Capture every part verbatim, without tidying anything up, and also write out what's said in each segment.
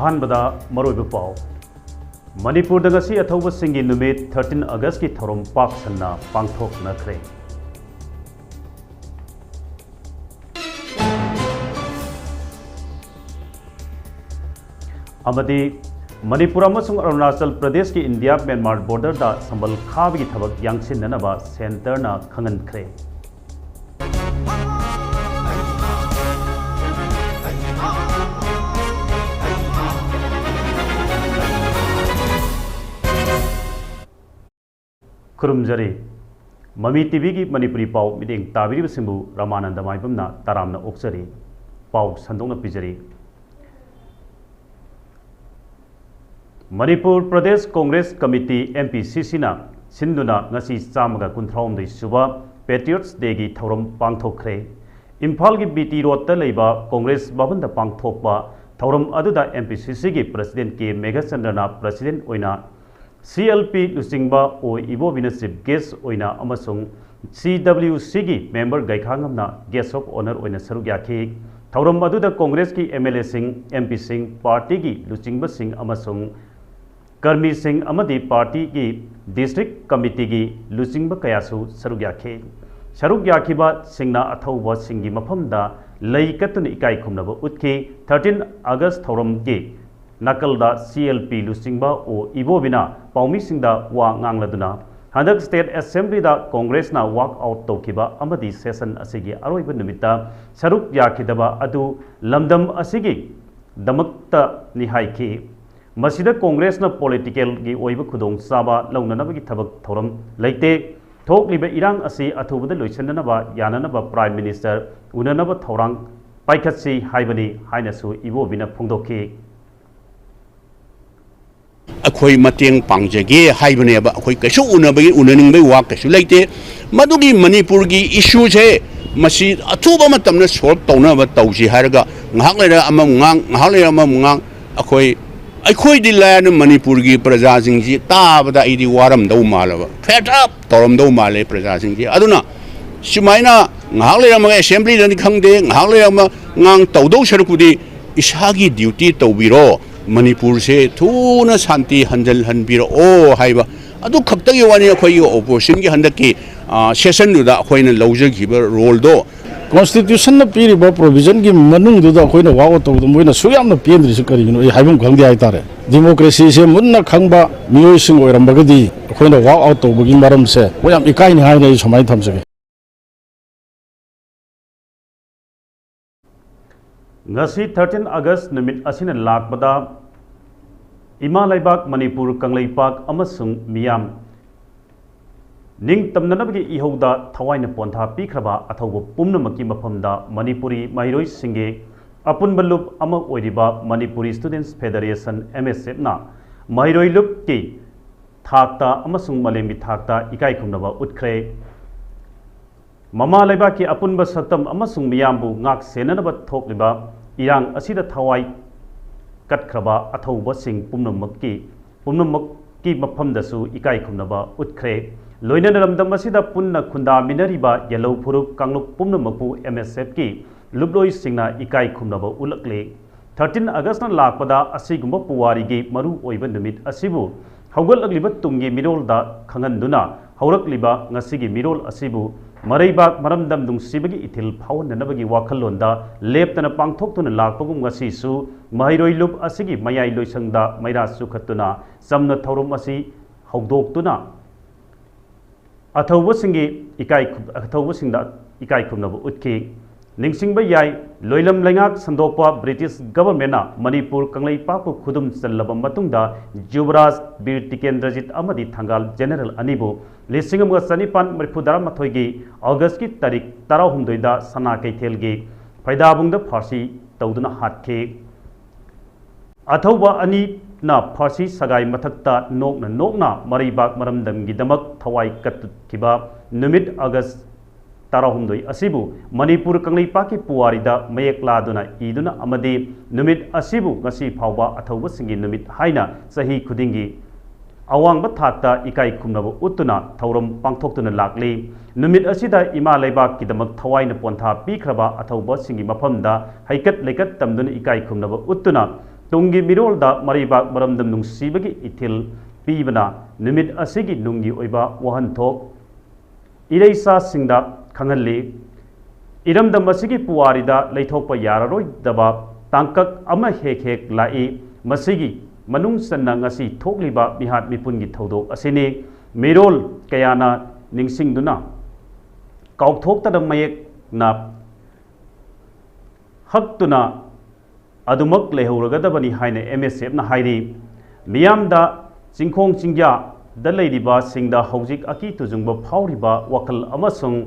ꯑꯍꯥꯟꯕꯗ ꯃꯔꯨꯑꯣꯏꯕ ꯄꯥꯎ꯫ ꯃꯅꯤꯄꯨꯔꯗ ꯉꯁꯤ ꯑꯊꯧꯕꯁꯤꯡꯒꯤ ꯅꯨꯃꯤꯠ, thirteen Augustꯀꯤ ꯊꯧꯔꯝ ꯄꯥꯛ ꯁꯟꯅ ꯄꯥꯡꯊꯣꯛꯅꯈ꯭ꯔꯦ꯫ ꯑꯃꯗꯤ ꯃꯅꯤꯄꯨꯔ ꯑꯃꯁꯨꯡ ꯑꯔꯨꯅꯥꯆꯜ ꯄ꯭ꯔꯗꯦꯁꯀꯤ ꯏꯟꯗꯤꯌꯥ ꯃ꯭ꯌꯥꯟꯃꯥꯔ ꯕꯣꯔꯗꯔꯗ ꯁꯝꯕꯜ ꯈꯥꯕꯒꯤ ꯊꯕꯛ ꯌꯥꯡꯁꯤꯟꯅꯅꯕ ꯁꯦꯟꯇꯔꯅ ꯈꯪꯍꯟꯈ꯭ꯔꯦ꯫ ꯈꯨꯔꯨꯝꯖꯔꯤ꯫ ꯃꯃꯤ ꯇꯤꯚꯤꯒꯤ ꯃꯅꯤꯄꯨꯔꯤ ꯄꯥꯎ ꯃꯤꯠꯌꯦꯡ ꯇꯥꯕꯤꯔꯤꯕꯁꯤꯡꯕꯨ ꯔꯃꯥꯅꯟꯗ ꯃꯥꯏꯕꯝꯅ ꯇꯔꯥꯝꯅ ꯑꯣꯛꯆꯔꯤ꯫ ꯄꯥꯎ ꯁꯟꯗꯣꯛꯅ ꯄꯤꯖꯔꯤ꯫ ꯃꯅꯤꯄꯨꯔ ꯄ꯭ꯔꯗꯦꯁ ꯀꯣꯡꯒ꯭ꯔꯦꯁ ꯀꯃꯤꯇꯤ, MPCCꯅ ꯁꯤꯟꯗꯨꯅ ꯉꯁꯤ ꯆꯥꯝꯃꯒ ꯀꯨꯟꯊ꯭ꯔꯥꯍꯨꯝꯗꯣꯏ ꯁꯨꯕ Patriots Dayꯒꯤ ꯊꯧꯔꯝ ꯄꯥꯡꯊꯣꯛꯈ꯭ꯔꯦ꯫ ꯏꯝꯐꯥꯜꯒꯤ BT Roadꯇ ꯂꯩꯕ ꯀꯣꯡꯒ꯭ꯔꯦꯁ ꯚꯕꯟꯗ ꯄꯥꯡꯊꯣꯛꯄ ꯊꯧꯔꯝ ꯑꯗꯨꯗ MPCCꯒꯤ President K ꯃꯦꯘꯆꯟꯗ꯭ꯔꯅ President ꯑꯣꯏꯅ, CLP ꯂꯨꯆꯤꯡꯕ ꯑꯣ ꯏꯕꯣꯕꯤꯅ Chief Guest ꯑꯣꯏꯅ ꯑꯃꯁꯨꯡ CWCꯒꯤ member ꯒꯩꯈꯥꯉꯝꯅ Guest of Honour ꯑꯣꯏꯅ ꯁꯔꯨꯛ ꯌꯥꯈꯤ꯫ ꯊꯧꯔꯝ ꯑꯗꯨꯗ ꯀꯣꯡꯒ꯭ꯔꯦꯁꯀꯤ MLAꯁꯤꯡ, MPꯁꯤꯡ, ꯄꯥꯔꯇꯤꯒꯤ ꯂꯨꯆꯤꯡꯕꯁꯤꯡ ꯑꯃꯁꯨꯡ ꯀꯔꯃꯤꯁꯤꯡ ꯑꯃꯗꯤ ꯄꯥꯔꯇꯤꯒꯤ district committeeꯒꯤ ꯂꯨꯆꯤꯡꯕ ꯀꯌꯥꯁꯨ ꯁꯔꯨꯛ ꯌꯥꯈꯤ꯫ ꯁꯔꯨꯛ ꯌꯥꯈꯤꯕꯁꯤꯡꯅ ꯑꯊꯧꯕꯁꯤꯡꯒꯤ ꯃꯐꯝꯗ ꯂꯩ ꯀꯠꯇꯨꯅ ꯏꯀꯥꯏ ꯈꯨꯝꯅꯕ ꯎꯠꯈꯤ꯫ Thirteen August ꯊꯧꯔꯝꯒꯤ ꯅꯥꯀꯜꯗ CLP ꯂꯨꯆꯤꯡꯕ ꯑꯣ ꯏꯕꯣꯕꯤꯅ ꯄꯥꯎꯃꯤꯁꯤꯡꯗ ꯋꯥ ꯉꯥꯡꯂꯗꯨꯅ, ꯍꯟꯗꯛ State Assemblyꯗ ꯀꯣꯡꯒ꯭ꯔꯦꯁꯅ walk out ꯇꯧꯈꯤꯕ ꯑꯃꯗꯤ session ꯑꯁꯤꯒꯤ ꯑꯔꯣꯏꯕ ꯅꯨꯃꯤꯠꯇ ꯁꯔꯨꯛ ꯌꯥꯈꯤꯗꯕ ꯑꯗꯨ ꯂꯝꯗꯝ ꯑꯁꯤꯒꯤꯗꯃꯛꯇꯅꯤ ꯍꯥꯏꯈꯤ꯫ ꯃꯁꯤꯗ ꯀꯣꯡꯒ꯭ꯔꯦꯁꯅ politicalꯒꯤ ꯑꯣꯏꯕ ꯈꯨꯗꯣꯡꯆꯥꯕ ꯂꯧꯅꯅꯕꯒꯤ ꯊꯕꯛ ꯊꯧꯔꯝ ꯂꯩꯇꯦ꯫ ꯊꯣꯛꯂꯤꯕ ꯏꯔꯥꯡ ꯑꯁꯤ ꯑꯊꯨꯕꯗ ꯂꯣꯏꯁꯤꯟꯅꯅꯕ ꯌꯥꯅꯅꯕ Prime Minister ꯎꯅꯅꯕ ꯊꯧꯔꯥꯡ ꯄꯥꯏꯈꯠꯁꯤ ꯍꯥꯏꯕꯅꯤ ꯍꯥꯏꯅꯁꯨ ꯏꯕꯣꯕꯤꯅ ꯐꯣꯡꯗꯣꯛꯈꯤ꯫ ꯑꯩꯈꯣꯏ ꯃꯇꯦꯡ ꯄꯥꯡꯖꯒꯦ ꯍꯥꯏꯕꯅꯦꯕ꯫ ꯑꯩꯈꯣꯏ ꯀꯩꯁꯨ ꯎꯅꯕꯒꯤ, ꯎꯅꯅꯤꯡꯕꯒꯤ ꯋꯥ ꯀꯩꯁꯨ ꯂꯩꯇꯦ꯫ ꯃꯗꯨꯒꯤ ꯃꯅꯤꯄꯨꯔꯒꯤ issueꯁꯦ, ꯃꯁꯤ ꯑꯊꯨꯕ ꯃꯇꯝꯗ solve ꯇꯧꯅꯕ ꯇꯧꯁꯤ ꯍꯥꯏꯔꯒ, ꯉꯥꯏꯍꯥꯛ ꯂꯩꯔ ꯑꯃꯃꯨꯛ ꯉꯥꯡ, ꯉꯥꯏꯍꯥꯛ ꯂꯩꯔ ꯑꯃꯃꯨꯛ ꯉꯥꯡ, ꯑꯩꯈꯣꯏ, ꯑꯩꯈꯣꯏꯗꯤ ꯂꯥꯏꯔꯅ ꯃꯅꯤꯄꯨꯔꯒꯤ ꯄ꯭ꯔꯖꯥꯁꯤꯡꯁꯤ ꯇꯥꯕꯗ ꯑꯩꯗꯤ ꯋꯥꯔꯝꯗꯧ ꯃꯥꯜꯂꯕ, fed up ꯇꯧꯔꯝꯗꯧ ꯃꯥꯜꯂꯦ ꯄ꯭ꯔꯖꯥꯁꯤꯡꯁꯤ꯫ ꯑꯗꯨꯅ ꯁꯨꯃꯥꯏꯅ ꯉꯥꯏꯍꯥꯛ ꯂꯩꯔꯝꯃꯒ Assemblyꯗꯅꯤ ꯈꯪꯗꯦ, ꯉꯥꯏꯍꯥꯛ ꯂꯩꯔꯝꯃ ꯉꯥꯡ ꯇꯧꯗꯧ ꯁꯔꯨꯛꯄꯨꯗꯤ ꯏꯁꯥꯒꯤ duty ꯇꯧꯕꯤꯔꯣ꯫ ꯃꯅꯤꯄꯨꯔꯁꯦ ꯊꯨꯅ ꯁꯥꯟꯇꯤ ꯍꯟꯖꯤꯜꯍꯟꯕꯤꯔꯛꯑꯣ ꯍꯥꯏꯕ ꯑꯗꯨ ꯈꯛꯇꯒꯤ ꯋꯥꯅꯤ꯫ ꯑꯩꯈꯣꯏꯒꯤ ꯑꯣꯄꯣꯖꯤꯁꯟꯒꯤ ꯍꯟꯗꯛꯀꯤ ꯁꯦꯁꯟꯗꯨꯗ ꯑꯩꯈꯣꯏꯅ ꯂꯧꯖꯈꯤꯕ ꯔꯣꯜꯗꯣ ꯀꯣꯟꯁꯇꯤꯇ꯭ꯌꯨꯁꯟꯅ ꯄꯤꯔꯤꯕ ꯄ꯭ꯔꯣꯚꯤꯖꯟꯒꯤ ꯃꯅꯨꯡꯗꯨꯗ ꯑꯩꯈꯣꯏꯅ ꯋꯥꯛ ꯑꯥꯎꯠ ꯇꯧꯕꯗ ꯃꯣꯏꯅ ꯁꯨꯛ ꯌꯥꯝꯅ ꯄꯦꯟꯗ꯭ꯔꯤꯁꯤ ꯀꯔꯤꯒꯤꯅꯣ? ꯑꯩ ꯍꯥꯏꯐꯝ ꯈꯪꯗꯦ ꯍꯥꯏꯇꯥꯔꯦ꯫ ꯗꯤꯃꯣꯀ꯭ꯔꯦꯁꯤꯁꯦ ꯃꯨꯟꯅ ꯈꯪꯕ ꯃꯤꯑꯣꯏꯁꯤꯡ ꯑꯣꯏꯔꯝꯕꯒꯗꯤ ꯑꯩꯈꯣꯏꯅ ꯋꯥꯛ ꯑꯥꯎꯠ ꯇꯧꯕꯒꯤ ꯃꯔꯝꯁꯦ ꯑꯩꯈꯣꯏ ꯌꯥꯝ ꯏꯀꯥꯏꯅꯤ ꯍꯥꯏꯅ ꯑꯩ ꯁꯨꯃꯥꯏꯅ ꯊꯝꯖꯒꯦ꯫ ꯉꯁꯤ thirteen August ꯅꯨꯃꯤꯠ ꯑꯁꯤꯅ ꯂꯥꯛꯄꯗ ꯏꯃꯥ ꯂꯩꯕꯥꯛ ꯃꯅꯤꯄꯨꯔ ꯀꯪꯂꯩꯄꯥꯛ ꯑꯃꯁꯨꯡ ꯃꯤꯌꯥꯝ ꯅꯤꯡꯇꯝꯅꯅꯕꯒꯤ ꯏꯍꯧꯗ ꯊꯋꯥꯏꯅ ꯄꯣꯟꯊꯥ ꯄꯤꯈ꯭ꯔꯕ ꯑꯊꯧꯕ ꯄꯨꯝꯅꯃꯛꯀꯤ ꯃꯐꯝꯗ ꯃꯅꯤꯄꯨꯔꯤ ꯃꯍꯩꯔꯣꯏꯁꯤꯡꯒꯤ ꯑꯄꯨꯟꯕ ꯂꯨꯞ ꯑꯃ ꯑꯣꯏꯔꯤꯕ Manipuri Students Federation, M S F, ꯅ ꯃꯍꯩꯔꯣꯏ ꯂꯨꯞꯀꯤ ꯊꯥꯛꯇ ꯑꯃꯁꯨꯡ ꯃꯥꯂꯦꯝꯒꯤ ꯊꯥꯛꯇ ꯏꯀꯥꯏ ꯈꯨꯝꯅꯕ ꯎꯠꯈ꯭ꯔꯦ꯫ ꯃꯃꯥ ꯂꯩꯕꯥꯛꯀꯤ ꯑꯄꯨꯟꯕ ꯁꯛꯇꯝ ꯑꯃꯁꯨꯡ ꯃꯤꯌꯥꯝꯕꯨ ꯉꯥꯛ ꯁꯦꯟꯅꯅꯕ ꯊꯣꯛꯂꯤꯕ ꯏꯔꯥꯡ ꯑꯁꯤꯗ ꯊꯋꯥꯏ ꯀꯠꯈ꯭ꯔꯕ ꯑꯊꯧꯕꯁꯤꯡ ꯄꯨꯝꯅꯃꯛꯀꯤ, ꯄꯨꯝꯅꯃꯛꯀꯤ ꯃꯐꯝꯗꯁꯨ ꯏꯀꯥꯏ ꯈꯨꯝꯅꯕ ꯎꯠꯈ꯭ꯔꯦ꯫ ꯂꯣꯏꯅꯅ ꯂꯝꯗꯝ ꯑꯁꯤꯗ ꯄꯨꯟꯅ ꯈꯨꯟꯗꯥꯃꯤꯟꯅꯔꯤꯕ ꯌꯦꯜꯍꯧ ꯐꯨꯔꯨꯞ ꯀꯥꯡꯂꯨꯞ ꯄꯨꯝꯅꯃꯛꯄꯨ M S F ꯀꯤ ꯂꯨꯞꯂꯣꯏꯁꯤꯡꯅ ꯏꯀꯥꯏ ꯈꯨꯝꯅꯕ ꯎꯠꯂꯛꯂꯦ꯫ Thirteen August ꯅ ꯂꯥꯛꯄꯗ ꯑꯁꯤꯒꯨꯝꯕ ꯄꯨꯋꯥꯔꯤꯒꯤ ꯃꯔꯨ ꯑꯣꯏꯕ ꯅꯨꯃꯤꯠ ꯑꯁꯤꯕꯨ ꯍꯧꯒꯠꯂꯛꯂꯤꯕ ꯇꯨꯡꯒꯤ ꯃꯤꯔꯣꯜꯗ ꯈꯪꯍꯟꯗꯨꯅ, ꯍꯧꯔꯛꯂꯤꯕ ꯉꯁꯤꯒꯤ ꯃꯤꯔꯣꯜ ꯑꯁꯤꯕꯨ ꯃꯔꯩꯕꯥꯛ ꯃꯔꯝꯗꯝ ꯅꯨꯡꯁꯤꯕꯒꯤ ꯏꯊꯤꯜ ꯐꯥꯎꯍꯟꯅꯅꯕꯒꯤ ꯋꯥꯈꯜꯂꯣꯟꯗ ꯂꯦꯞꯇꯅ ꯄꯥꯡꯊꯣꯛꯇꯨꯅ ꯂꯥꯛꯄꯒꯨꯝ, ꯉꯁꯤꯁꯨ ꯃꯍꯩꯔꯣꯏ ꯂꯨꯞ ꯑꯁꯤꯒꯤ ꯃꯌꯥꯏ ꯂꯣꯏꯁꯪꯗ ꯃꯩꯔꯥ ꯆꯨꯈꯠꯇꯨꯅ ꯆꯝꯅ ꯊꯧꯔꯝ ꯑꯁꯤ ꯍꯧꯗꯣꯛꯇꯨꯅ ꯑꯊꯧꯕꯁꯤꯡꯒꯤ ꯏꯀꯥꯏ ꯈꯨ-, ꯑꯊꯧꯕꯁꯤꯡꯗ ꯏꯀꯥꯏ ꯈꯨꯝꯅꯕ ꯎꯠꯈꯤ꯫ ꯅꯤꯡꯁꯤꯡꯕ ꯌꯥꯏ, ꯂꯣꯏꯂꯝ ꯂꯩꯉꯥꯛ ꯁꯟꯗꯣꯛꯄ British Government ꯅ ꯃꯅꯤꯄꯨꯔ ꯀꯪꯂꯩꯄꯥꯛꯄꯨ ꯈꯨꯗꯨꯝ ꯆꯜꯂꯕ ꯃꯇꯨꯡꯗ ꯖꯨꯕꯔꯥꯖ ꯕꯤꯔ ꯇꯤꯀꯦꯟꯗ꯭ꯔꯖꯤꯠ ꯑꯃꯗꯤ ꯊꯪꯒꯥꯜ General ꯑꯅꯤꯕꯨ ꯂꯤꯁꯤꯡ ꯑꯃꯒ ꯆꯅꯤꯄꯥꯟ ꯃꯔꯤꯐꯨ ꯇꯔꯥꯃꯥꯊꯣꯏꯒꯤ August ꯀꯤ ꯇꯥꯔꯤꯛ ꯇꯔꯥꯍꯨꯝꯗꯣꯏꯗ ꯁꯅꯥ ꯀꯩꯊꯦꯜꯒꯤ ꯐꯩꯗꯥꯕꯨꯡꯗ ꯐꯥꯁꯤ ꯇꯧꯗꯨꯅ ꯍꯥꯠꯈꯤ꯫ ꯑꯊꯧꯕ ꯑꯅꯤꯅ ꯐꯥꯁꯤ ꯁꯒꯥꯏ ꯃꯊꯛꯇ ꯅꯣꯛꯅ ꯅꯣꯛꯅ ꯃꯔꯩꯕꯥꯛ ꯃꯔꯝꯗꯝꯒꯤꯗꯃꯛ ꯊꯋꯥꯏ ꯀꯠꯈꯤꯕ ꯅꯨꯃꯤꯠ August ꯇꯔꯥꯍꯨꯝꯗꯣꯏ ꯑꯁꯤꯕꯨ ꯃꯅꯤꯄꯨꯔ ꯀꯪꯂꯩꯄꯥꯛꯀꯤ ꯄꯨꯋꯥꯔꯤꯗ ꯃꯌꯦꯛ ꯂꯥꯗꯨꯅ ꯏꯗꯨꯅ ꯑꯃꯗꯤ ꯅꯨꯃꯤꯠ ꯑꯁꯤꯕꯨ ꯉꯁꯤ ꯐꯥꯎꯕ ꯑꯊꯧꯕꯁꯤꯡꯒꯤ ꯅꯨꯃꯤꯠ ꯍꯥꯏꯅ ꯆꯍꯤ ꯈꯨꯗꯤꯡꯒꯤ ꯑꯋꯥꯡꯕ ꯊꯥꯛꯇ ꯏꯀꯥꯏ ꯈꯨꯝꯅꯕ ꯎꯠꯇꯨꯅ ꯊꯧꯔꯝ ꯄꯥꯡꯊꯣꯛꯇꯨꯅ ꯂꯥꯛꯂꯤ꯫ ꯅꯨꯃꯤꯠ ꯑꯁꯤꯗ ꯏꯃꯥ ꯂꯩꯕꯥꯛꯀꯤꯗꯃꯛ ꯊꯋꯥꯏꯅ ꯄꯣꯟꯊꯥ ꯄꯤꯈ꯭ꯔꯕ ꯑꯊꯧꯕꯁꯤꯡꯒꯤ ꯃꯐꯝꯗ ꯍꯩꯀꯠ ꯂꯩꯀꯠ ꯇꯝꯗꯨꯅ ꯏꯀꯥꯏ ꯈꯨꯝꯅꯕ ꯎꯠꯇꯨꯅ ꯇꯨꯡꯒꯤ ꯃꯤꯔꯣꯜꯗ ꯃꯔꯩꯕꯥꯛ ꯃꯔꯝꯗꯝ ꯅꯨꯡꯁꯤꯕꯒꯤ ꯏꯊꯤꯜ ꯄꯤꯕꯅ ꯅꯨꯃꯤꯠ ꯑꯁꯤꯒꯤ ꯅꯨꯡꯒꯤ ꯑꯣꯏꯕ ꯋꯥꯍꯟꯊꯣꯛ ꯏꯔꯩꯆꯥꯁꯤꯡꯗ ꯈꯪꯍꯜꯂꯤ꯫ ꯏꯔꯝꯗꯝ ꯑꯁꯤꯒꯤ ꯄꯨꯋꯥꯔꯤꯗ ꯂꯩꯊꯣꯛꯄ ꯌꯥꯔꯔꯣꯏꯗꯕ ꯇꯥꯡꯀꯛ ꯑꯃ ꯍꯦꯛ ꯍꯦꯛ ꯂꯥꯛꯏ꯫ ꯃꯁꯤꯒꯤ ꯃꯅꯨꯡ ꯆꯟꯅ ꯉꯁꯤ ꯊꯣꯛꯂꯤꯕ ꯃꯤꯍꯥꯠ ꯃꯤꯄꯨꯟꯒꯤ ꯊꯧꯗꯣꯛ ꯑꯁꯤꯅꯤ꯫ ꯃꯤꯔꯣꯜ ꯀꯌꯥꯅ ꯅꯤꯡꯁꯤꯡꯗꯨꯅ ꯀꯥꯎꯊꯣꯛꯇꯅ ꯃꯌꯦꯛꯅ ꯍꯛꯇꯨꯅ ꯑꯗꯨꯃꯛ ꯂꯩꯍꯧꯔꯒꯗꯕꯅꯤ ꯍꯥꯏꯅ ꯑꯦꯝ ꯑꯦꯁ ꯑꯦꯐꯅ ꯍꯥꯏꯔꯤ꯫ ꯃꯤꯌꯥꯝꯗ ꯆꯤꯡꯈꯣꯡ ꯆꯤꯡꯌꯥꯗ ꯂꯩꯔꯤꯕꯁꯤꯡꯗ ꯍꯧꯖꯤꯛ ꯑꯀꯤ ꯇꯨꯖꯨꯡꯕ ꯐꯥꯎꯔꯤꯕ ꯋꯥꯈꯜ ꯑꯃꯁꯨꯡ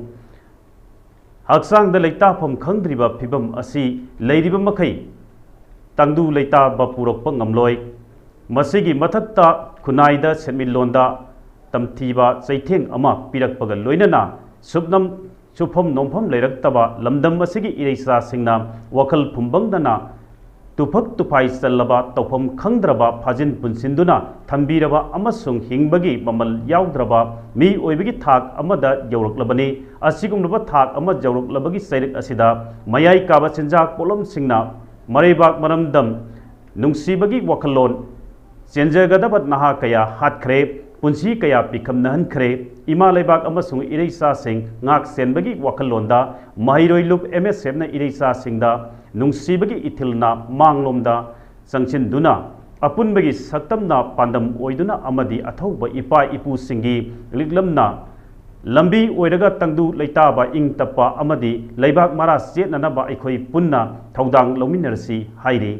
ꯍꯛꯆꯥꯡꯗ ꯂꯩꯇꯥꯐꯝ ꯈꯪꯗ꯭ꯔꯤꯕ ꯐꯤꯚꯝ ꯑꯁꯤ ꯂꯩꯔꯤꯕ ꯃꯈꯩ ꯇꯪꯗꯨ ꯂꯩꯇꯥꯕ ꯄꯨꯔꯛꯄ ꯉꯝꯂꯣꯏ꯫ ꯃꯁꯤꯒꯤ ꯃꯊꯛꯇ ꯈꯨꯟꯅꯥꯏꯗ ꯁꯦꯟꯃꯤꯠꯂꯣꯟꯗ ꯇꯝꯊꯤꯕ ꯆꯩꯊꯦꯡ ꯑꯃ ꯄꯤꯔꯛꯄꯒ ꯂꯣꯏꯅꯅ ꯁꯨꯞꯅꯝ ꯁꯨꯐꯝ ꯅꯣꯝꯐꯝ ꯂꯩꯔꯛꯇꯕ ꯂꯝꯗꯝ ꯑꯁꯤꯒꯤ ꯏꯔꯩꯆꯥꯁꯤꯡꯅ ꯋꯥꯈꯜ ꯐꯨꯝꯕꯪꯗꯅ ꯇꯨꯐꯛ ꯇꯨꯐꯥꯏ ꯆꯜꯂꯕ ꯇꯧꯐꯝ ꯈꯪꯗ꯭ꯔꯕ ꯐꯥꯖꯤꯟ ꯄꯨꯟꯁꯤꯟꯗꯨꯅ ꯊꯝꯕꯤꯔꯕ ꯑꯃꯁꯨꯡ ꯍꯤꯡꯕꯒꯤ ꯃꯃꯜ ꯌꯥꯎꯗ꯭ꯔꯕ ꯃꯤꯑꯣꯏꯕꯒꯤ ꯊꯥꯛ ꯑꯃꯗ ꯌꯧꯔꯛꯂꯕꯅꯤ꯫ ꯑꯁꯤꯒꯨꯝꯂꯕ ꯊꯥꯛ ꯑꯃ ꯌꯧꯔꯛꯂꯕꯒꯤ ꯆꯩꯔꯛ ꯑꯁꯤꯗ ꯃꯌꯥꯏ ꯀꯥꯕ ꯆꯤꯟꯖꯥꯛ ꯄꯣꯠꯂꯝꯁꯤꯡꯅ ꯃꯔꯩꯕꯥꯛ ꯃꯔꯝꯗꯝ ꯅꯨꯡꯁꯤꯕꯒꯤ ꯋꯥꯈꯜꯂꯣꯟ ꯆꯦꯟꯖꯒꯗꯕ ꯅꯍꯥ ꯀꯌꯥ ꯍꯥꯠꯈ꯭ꯔꯦ, ꯄꯨꯟꯁꯤ ꯀꯌꯥ ꯄꯤꯈꯝꯅꯍꯟꯈ꯭ꯔꯦ꯫ ꯏꯃꯥ ꯂꯩꯕꯥꯛ ꯑꯃꯁꯨꯡ ꯏꯔꯩꯆꯥꯁꯤꯡ ꯉꯥꯛ ꯁꯦꯟꯕꯒꯤ ꯋꯥꯈꯜꯂꯣꯟꯗ ꯃꯍꯩꯔꯣꯏ ꯂꯨꯞ ꯑꯦꯝ ꯑꯦꯁ ꯑꯦꯐꯅ ꯏꯔꯩꯆꯥꯁꯤꯡꯗ ꯅꯨꯡꯁꯤꯕꯒꯤ ꯏꯊꯤꯜꯅ ꯃꯥꯡꯂꯣꯝꯗ ꯆꯪꯁꯤꯟꯗꯨꯅ ꯑꯄꯨꯟꯕꯒꯤ ꯁꯛꯇꯝꯅ ꯄꯥꯟꯗꯝ ꯑꯣꯏꯗꯨꯅ ꯑꯃꯗꯤ ꯑꯊꯧꯕ ꯏꯄꯥ ꯏꯄꯨꯁꯤꯡꯒꯤ ꯂꯤꯛꯂꯝꯅ ꯂꯝꯕꯤ ꯑꯣꯏꯔꯒ ꯇꯪꯗꯨ ꯂꯩꯇꯥꯕ ꯏꯪ ꯇꯞꯄ ꯑꯃꯗꯤ ꯂꯩꯕꯥꯛ ꯃꯔꯥ ꯆꯦꯠꯅꯅꯕ ꯑꯩꯈꯣꯏ ꯄꯨꯟꯅ ꯊꯧꯗꯥꯡ ꯂꯧꯃꯤꯟꯅꯔꯁꯤ ꯍꯥꯏꯔꯤ꯫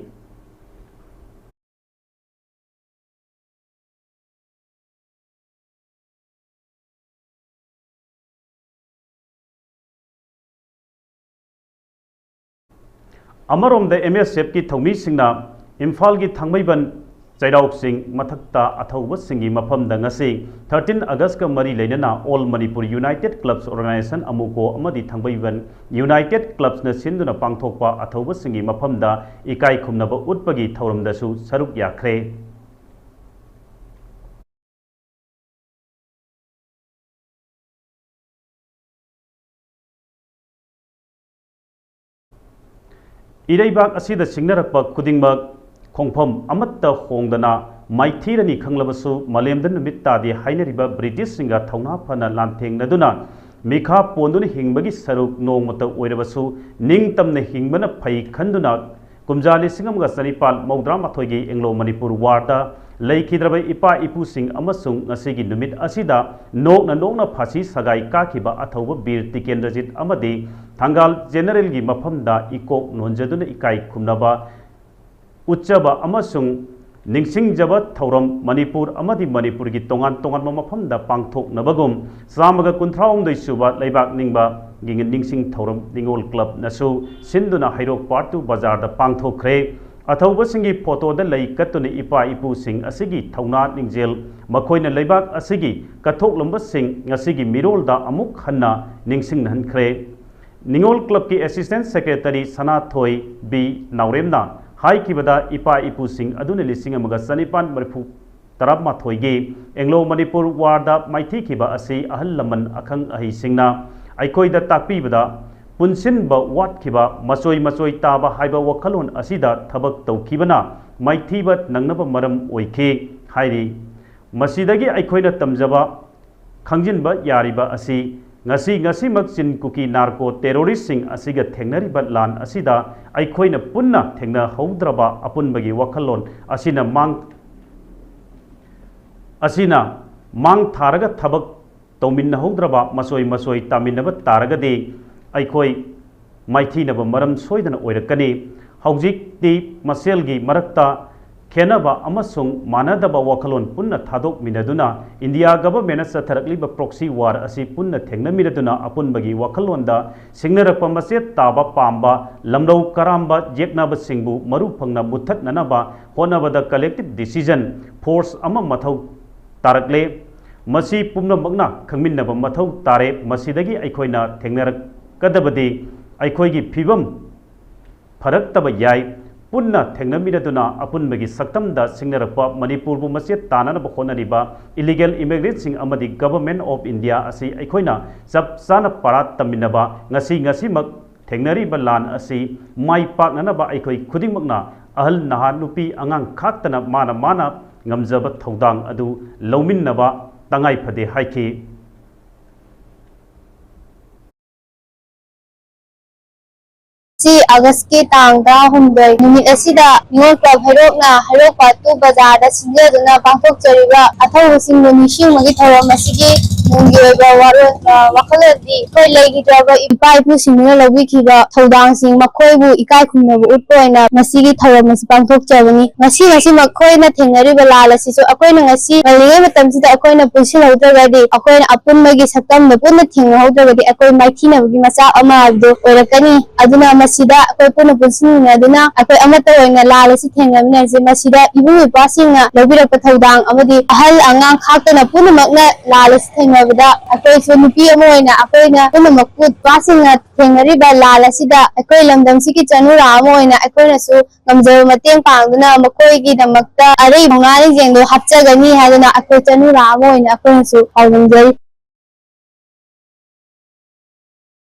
ꯑꯃꯔꯣꯝꯗ ꯑꯦꯝ ꯑꯦꯁ ꯑꯦꯐꯀꯤ ꯊꯧꯃꯤꯁꯤꯡꯅ ꯏꯝꯐꯥꯜꯒꯤ ꯊꯥꯡꯃꯩꯕꯟ ꯆꯩꯔꯥꯎ ꯆꯤꯡ ꯃꯊꯛꯇ ꯑꯊꯧꯕꯁꯤꯡꯒꯤ ꯃꯐꯝꯗ ꯉꯁꯤ thirteen Augustꯀ ꯃꯔꯤ ꯂꯩꯅꯅ All Manipur United Clubs Organization, ꯑꯃꯨꯀꯣ, ꯑꯃꯗꯤ ꯊꯥꯡꯃꯩꯕꯟ United Clubsꯅ ꯁꯤꯟꯗꯨꯅ ꯄꯥꯡꯊꯣꯛꯄ ꯑꯊꯧꯕꯁꯤꯡꯒꯤ ꯃꯐꯝꯗ ꯏꯀꯥꯏ ꯈꯨꯝꯅꯕ ꯎꯠꯄꯒꯤ ꯊꯧꯔꯝꯗꯁꯨ ꯁꯔꯨꯛ ꯌꯥꯈ꯭ꯔꯦ꯫ ꯏꯔꯩꯕꯥꯛ ꯑꯁꯤꯗ ꯁꯤꯡꯅꯔꯛꯄ ꯈꯨꯗꯤꯡꯃꯛ ꯈꯣꯡꯐꯝ ꯑꯃꯠꯇ ꯍꯣꯡꯗꯅ ꯃꯥꯏꯊꯤꯔꯅꯤ ꯈꯪꯂꯕꯁꯨ, ꯃꯥꯂꯦꯝꯗ ꯅꯨꯃꯤꯠ ꯇꯥꯗꯦ ꯍꯥꯏꯅꯔꯤꯕ ꯕ꯭ꯔꯤꯇꯤꯁꯁꯤꯡꯒ ꯊꯧꯅꯥ ꯐꯅ ꯂꯥꯟꯊꯦꯡꯅꯗꯨꯅ ꯃꯤꯈꯥ ꯄꯣꯟꯗꯨꯅ ꯍꯤꯡꯕꯒꯤ ꯁꯔꯨꯛ ꯅꯣꯡꯃꯇ ꯑꯣꯏꯔꯕꯁꯨ ꯅꯤꯡꯇꯝꯅ ꯍꯤꯡꯕꯅ ꯐꯩ ꯈꯟꯗꯨꯅ ꯀꯨꯝꯖꯥ ꯂꯤꯁꯤꯡ ꯑꯃꯒ ꯆꯅꯤꯄꯥꯜ ꯃꯧꯗ꯭ꯔꯥ ꯃꯥꯊꯣꯏꯒꯤ ꯑꯦꯡꯂꯣ ꯃꯅꯤꯄꯨꯔ ꯋꯥꯔꯗ ꯂꯩꯈꯤꯗ꯭ꯔꯕ ꯏꯄꯥ ꯏꯄꯨꯁꯤꯡ ꯑꯃꯁꯨꯡ ꯉꯁꯤꯒꯤ ꯅꯨꯃꯤꯠ ꯑꯁꯤꯗ ꯅꯣꯛꯅ ꯅꯣꯛꯅ ꯐꯥꯁꯤ ꯁꯒꯥꯏ ꯀꯥꯈꯤꯕ ꯑꯊꯧꯕ ꯕꯤꯔ ꯇꯤꯀꯦꯟꯗ꯭ꯔꯖꯤꯠ ꯑꯃꯗꯤ ꯊꯪꯒꯥꯜ ꯖꯦꯅꯔꯦꯜꯒꯤ ꯃꯐꯝꯗ ꯏꯀꯣꯛ ꯅꯣꯟꯖꯗꯨꯅ ꯏꯀꯥꯏ ꯈꯨꯝꯅꯕ ꯎꯠꯆꯕ ꯑꯃꯁꯨꯡ ꯅꯤꯡꯁꯤꯡꯖꯕ ꯊꯧꯔꯝ ꯃꯅꯤꯄꯨꯔ ꯑꯃꯗꯤ ꯃꯅꯤꯄꯨꯔꯒꯤ ꯇꯣꯉꯥꯟ ꯇꯣꯉꯥꯟꯕ ꯃꯐꯝꯗ ꯄꯥꯡꯊꯣꯛꯅꯕꯒꯨꯝ ꯆꯥꯝꯃꯒ ꯀꯨꯟꯊ꯭ꯔꯥ ꯍꯨꯝꯗꯣꯏ ꯁꯨꯕ ꯂꯩꯕꯥꯛ ꯅꯤꯡꯕꯒꯤ ꯅꯤꯡꯁꯤꯡ ꯊꯧꯔꯝ ꯅꯤꯉꯣꯜ ꯀ꯭ꯂꯕꯅꯁꯨ ꯁꯤꯟꯗꯨꯅ ꯍꯩꯔꯣꯛ ꯄꯥꯔꯠ ꯇꯨ ꯕꯖꯥꯔꯗ ꯄꯥꯡꯊꯣꯛꯈ꯭ꯔꯦ꯫ ꯑꯊꯧꯕꯁꯤꯡꯒꯤ ꯐꯣꯇꯣꯗ ꯂꯩ ꯀꯠꯇꯨꯅ ꯏꯄꯥ ꯏꯄꯨꯁꯤꯡ ꯑꯁꯤꯒꯤ ꯊꯧꯅꯥ ꯅꯤꯡꯖꯦꯜ, ꯃꯈꯣꯏꯅ ꯂꯩꯕꯥꯛ ꯑꯁꯤꯒꯤ ꯀꯠꯊꯣꯛꯂꯝꯕꯁꯤꯡ ꯉꯁꯤꯒꯤ ꯃꯤꯔꯣꯜꯗ ꯑꯃꯨꯛ ꯍꯟꯅ ꯅꯤꯡꯁꯤꯡꯍꯟꯈ꯭ꯔꯦ꯫ ꯅꯤꯉꯣꯜ ꯀ꯭ꯂꯕꯀꯤ ꯑꯦꯁꯤꯁꯇꯦꯟ ꯁꯦꯀ꯭ꯔꯦꯇꯔꯤ ꯁꯅꯥꯊꯣꯏꯕꯤ ꯅꯥꯎꯔꯦꯝꯅ ꯍꯥꯏꯈꯤꯕꯗ, ꯏꯄꯥ ꯏꯄꯨꯁꯤꯡ ꯑꯗꯨꯅ ꯂꯤꯁꯤꯡ ꯑꯃꯒ ꯆꯅꯤꯄꯥꯟ ꯃꯔꯤꯐꯨ ꯇꯔꯥꯃꯥꯊꯣꯏꯒꯤ ꯑꯦꯡꯂꯣ ꯃꯅꯤꯄꯨꯔ ꯋꯥꯔꯗ ꯃꯥꯏꯊꯤꯈꯤꯕ ꯑꯁꯤ ꯑꯍꯜ ꯂꯃꯟ ꯑꯈꯪ ꯑꯍꯩꯁꯤꯡꯅ ꯑꯩꯈꯣꯏꯗ ꯇꯥꯛꯄꯤꯕꯗ, ꯄꯨꯟꯁꯤꯟꯕ ꯋꯥꯠꯈꯤꯕ, ꯃꯆꯣꯏ ꯃꯆꯣꯏ ꯇꯥꯕ ꯍꯥꯏꯕ ꯋꯥꯈꯜꯂꯣꯟ ꯑꯁꯤꯗ ꯊꯕꯛ ꯇꯧꯈꯤꯕꯅ ꯃꯥꯏꯊꯤꯕ ꯅꯪꯅꯕ ꯃꯔꯝ ꯑꯣꯏꯈꯤ ꯍꯥꯏꯔꯤ꯫ ꯃꯁꯤꯗꯒꯤ ꯑꯩꯈꯣꯏꯅ ꯇꯝꯖꯕ, ꯈꯪꯖꯤꯟꯕ ꯌꯥꯔꯤꯕ ꯑꯁꯤ, ꯉꯁꯤ ꯉꯁꯤꯃꯛ ꯆꯤꯟ ꯀꯨꯀꯤ ꯅꯥꯔꯀꯣ ꯇꯦꯔꯣꯔꯤꯁꯁꯤꯡ ꯑꯁꯤꯒ ꯊꯦꯡꯅꯔꯤꯕ ꯂꯥꯟ ꯑꯁꯤꯗ ꯑꯩꯈꯣꯏꯅ ꯄꯨꯟꯅ ꯊꯦꯡꯅꯍꯧꯗ꯭ꯔꯕ ꯑꯄꯨꯟꯕꯒꯤ ꯋꯥꯈꯜꯂꯣꯟ ꯑꯁꯤꯅ ꯃꯥꯡ-, ꯑꯁꯤꯅ ꯃꯥꯡ ꯊꯥꯔꯒ ꯊꯕꯛ ꯇꯧꯃꯤꯟꯅꯍꯧꯗ꯭ꯔꯕ, ꯃꯆꯣꯏ ꯃꯆꯣꯏ ꯇꯥꯃꯤꯟꯅꯕ ꯇꯥꯔꯒꯗꯤ ꯑꯩꯈꯣꯏ ꯃꯥꯏꯊꯤꯅꯕ ꯃꯔꯝ ꯁꯣꯏꯗꯅ ꯑꯣꯏꯔꯛꯀꯅꯤ꯫ ꯍꯧꯖꯤꯛꯇꯤ ꯃꯁꯦꯜꯒꯤ ꯃꯔꯛꯇ ꯈꯦꯟꯅꯕ ꯑꯃꯁꯨꯡ ꯃꯥꯟꯅꯗꯕ ꯋꯥꯈꯜꯂꯣꯟ ꯄꯨꯟꯅ ꯊꯥꯗꯣꯛꯃꯤꯟꯅꯗꯨꯅ ꯏꯟꯗꯤꯌꯥ ꯒꯚꯔꯟꯃꯦꯟꯠꯅ ꯆꯠꯊꯔꯛꯂꯤꯕ ꯄ꯭ꯔꯣꯛꯁꯤ ꯋꯥꯔ ꯑꯁꯤ ꯄꯨꯟꯅ ꯊꯦꯡꯅꯃꯤꯟꯅꯗꯨꯅ ꯑꯄꯨꯟꯕꯒꯤ ꯋꯥꯈꯜꯂꯣꯟꯗ ꯁꯤꯡꯅꯔꯛꯄ ꯃꯆꯦꯠ ꯇꯥꯕ ꯄꯥꯝꯕ ꯂꯝꯂꯧ ꯀꯔꯥꯝꯕ ꯌꯦꯛꯅꯕꯁꯤꯡꯕꯨ ꯃꯔꯨ ꯐꯪꯅ ꯃꯨꯠꯊꯠꯅꯅꯕ ꯍꯣꯠꯅꯕꯗ ꯀꯂꯦꯛꯇꯤꯚ ꯗꯤꯁꯤꯖꯟ ꯐꯣꯔꯁ ꯑꯃ ꯃꯊꯧ ꯇꯥꯔꯛꯂꯦ꯫ ꯃꯁꯤ ꯄꯨꯝꯅꯃꯛꯅ ꯈꯪꯃꯤꯟꯅꯕ ꯃꯊꯧ ꯇꯥꯔꯦ꯫ ꯃꯁꯤꯗꯒꯤ ꯑꯩꯈꯣꯏꯅ ꯊꯦꯡꯅꯔꯛꯀꯗꯕꯗꯤ ꯑꯩꯈꯣꯏꯒꯤ ꯐꯤꯕꯝ ꯐꯔꯛꯇꯕ ꯌꯥꯏ꯫ ꯄꯨꯟꯅ ꯊꯦꯡꯅꯃꯤꯟꯅꯗꯨꯅ ꯑꯄꯨꯟꯕꯒꯤ ꯁꯛꯇꯝꯗ ꯁꯤꯡꯅꯔꯛꯄ ꯃꯅꯤꯄꯨꯔꯕꯨ ꯃꯆꯦꯠ ꯇꯥꯅꯅꯕ ꯍꯣꯠꯅꯔꯤꯕ ꯏꯂꯤꯒꯦꯜ ꯏꯃꯤꯒ꯭ꯔꯦꯟꯠꯁꯤꯡ ꯑꯃꯗꯤ ꯒꯚꯔꯟꯃꯦꯟꯠ ꯑꯣꯐ ꯏꯟꯗꯤꯌꯥ ꯑꯁꯤ ꯑꯩꯈꯣꯏꯅ ꯆꯞ ꯆꯥꯅ ꯄꯔꯥ ꯇꯝꯃꯤꯟꯅꯕ, ꯉꯁꯤ ꯉꯁꯤꯃꯛ ꯊꯦꯡꯅꯔꯤꯕ ꯂꯥꯟ ꯑꯁꯤ ꯃꯥꯏ ꯄꯥꯛꯅꯅꯕ ꯑꯩꯈꯣꯏ ꯈꯨꯗꯤꯡꯃꯛꯅ ꯑꯍꯜ, ꯅꯍꯥ, ꯅꯨꯄꯤ, ꯑꯉꯥꯡ ꯈꯥꯛꯇꯅ ꯃꯥꯅ ꯃꯥꯅ ꯉꯝꯖꯕ ꯊꯧꯗꯥꯡ ꯑꯗꯨ ꯂꯧꯃꯤꯟꯅꯕ ꯇꯉꯥꯏ ꯐꯗꯦ ꯍꯥꯏꯈꯤ꯫ ꯁꯤ ꯑꯥꯒꯁꯀꯤ ꯇꯥꯡ ꯇꯔꯥꯍꯨꯝꯗꯣꯏ ꯅꯨꯃꯤꯠ ꯑꯁꯤꯗ ꯅꯤꯉꯣꯜ ꯀ꯭ꯂꯕ ꯍꯩꯔꯣꯛꯅ ꯍꯩꯔꯣꯛ ꯄꯥꯠꯇꯨ ꯕꯖꯥꯔꯗ ꯁꯤꯟꯖꯗꯨꯅ ꯄꯥꯡꯊꯣꯛꯆꯔꯤꯕ ꯑꯊꯧꯕꯁꯤꯡꯕꯨ ꯅꯤꯡꯁꯤꯡꯕꯒꯤ ꯊꯧꯔꯝ ꯑꯁꯤꯒꯤ ꯇꯨꯡꯒꯤ ꯑꯣꯏꯕ ꯋꯥꯔꯣꯜ, ꯑ, ꯋꯥꯈꯜꯂꯣꯟꯗꯤ ꯑꯩꯈꯣꯏ ꯂꯩꯈꯤꯗ꯭ꯔꯕ ꯏꯄꯥ ꯏꯄꯨꯁꯤꯡꯗꯨꯅ ꯂꯧꯕꯤꯈꯤꯕ ꯊꯧꯗꯥꯡꯁꯤꯡ ꯃꯈꯣꯏꯕꯨ ꯏꯀꯥꯏ ꯈꯨꯝꯅꯕ ꯎꯠꯄ ꯑꯣꯏꯅ ꯉꯁꯤꯒꯤ ꯊꯧꯔꯝ ꯑꯁꯤ ꯄꯥꯡꯊꯣꯛꯆꯕꯅꯤ꯫ ꯉꯁꯤ, ꯉꯁꯤ ꯃꯈꯣꯏꯅ ꯊꯦꯡꯅꯔꯤꯕ ꯂꯥꯜ ꯑꯁꯤꯁꯨ ꯑꯩꯈꯣꯏꯅ ꯉꯁꯤ ꯉꯜꯂꯤꯉꯩ ꯃꯇꯝꯁꯤꯗ ꯑꯩꯈꯣꯏꯅ ꯄꯨꯟꯁꯤꯜꯍꯧꯗ꯭ꯔꯒꯗꯤ, ꯑꯩꯈꯣꯏꯅ ꯑꯄꯨꯟꯕꯒꯤ ꯁꯛꯇꯝꯗ ꯄꯨꯟꯅ ꯊꯦꯡꯅꯍꯧꯗ꯭ꯔꯒꯗꯤ ꯑꯩꯈꯣꯏ ꯃꯥꯏꯊꯤꯅꯕꯒꯤ ꯃꯆꯥꯛ ꯑꯃ ꯍꯥꯏꯕꯗꯨ ꯑꯣꯏꯔꯛꯀꯅꯤ꯫ ꯑꯗꯨꯅ ꯃꯁꯤꯗ ꯑꯩꯈꯣꯏ ꯄꯨꯟꯅ ꯄꯨꯟꯁꯤꯟꯃꯤꯟꯅꯗꯨꯅ ꯑꯩꯈꯣꯏ ꯑꯃꯠꯇ ꯑꯣꯏꯅ ꯂꯥꯜ ꯑꯁꯤ ꯊꯦꯡꯅꯃꯤꯟꯅꯁꯤ꯫ ꯃꯁꯤꯗ ꯏꯕꯨꯡ ꯏꯄ꯭ꯋꯥꯁꯤꯡꯅ ꯂꯧꯕꯤꯔꯛꯄ ꯊꯧꯗꯥꯡ ꯑꯃꯗꯤ ꯑꯍꯜ ꯑꯉꯥꯡ ꯈꯥꯛꯇꯅ ꯄꯨꯝꯅꯃꯛꯅ ꯂꯥꯜ ꯑꯁꯤ ꯊꯦꯡꯅꯕꯗ ꯑꯩꯈꯣꯏꯁꯨ ꯅꯨꯄꯤ ꯑꯃ ꯑꯣꯏꯅ ꯑꯩꯈꯣꯏꯅ ꯄꯨꯝꯅꯃꯛꯄꯨ ꯅꯨꯄꯥꯁꯤꯡꯅ ꯊꯦꯡꯅꯔꯤꯕ ꯂꯥꯜ ꯑꯁꯤꯗ ꯑꯩꯈꯣꯏ ꯂꯝꯗꯝꯁꯤꯒꯤ ꯆꯅꯨꯔꯥ ꯑꯃ ꯑꯣꯏꯅ ꯑꯩꯈꯣꯏꯅꯁꯨ ꯉꯝꯖꯕ ꯃꯇꯦꯡ ꯄꯥꯡꯗꯨꯅ ꯃꯈꯣꯏꯒꯤꯗꯃꯛꯇ ꯑꯔꯩꯕ ꯉꯥ ꯂꯤꯡꯖꯦꯜꯗꯣ ꯍꯥꯞꯆꯒꯅꯤ ꯍꯥꯏꯗꯨꯅ ꯑꯩꯈꯣꯏ ꯆꯅꯨꯔꯥ ꯑꯃ ꯑꯣꯏꯅ ꯑꯩꯈꯣꯏꯅꯁꯨ ꯄꯥꯎꯗꯝꯖꯔꯤ꯫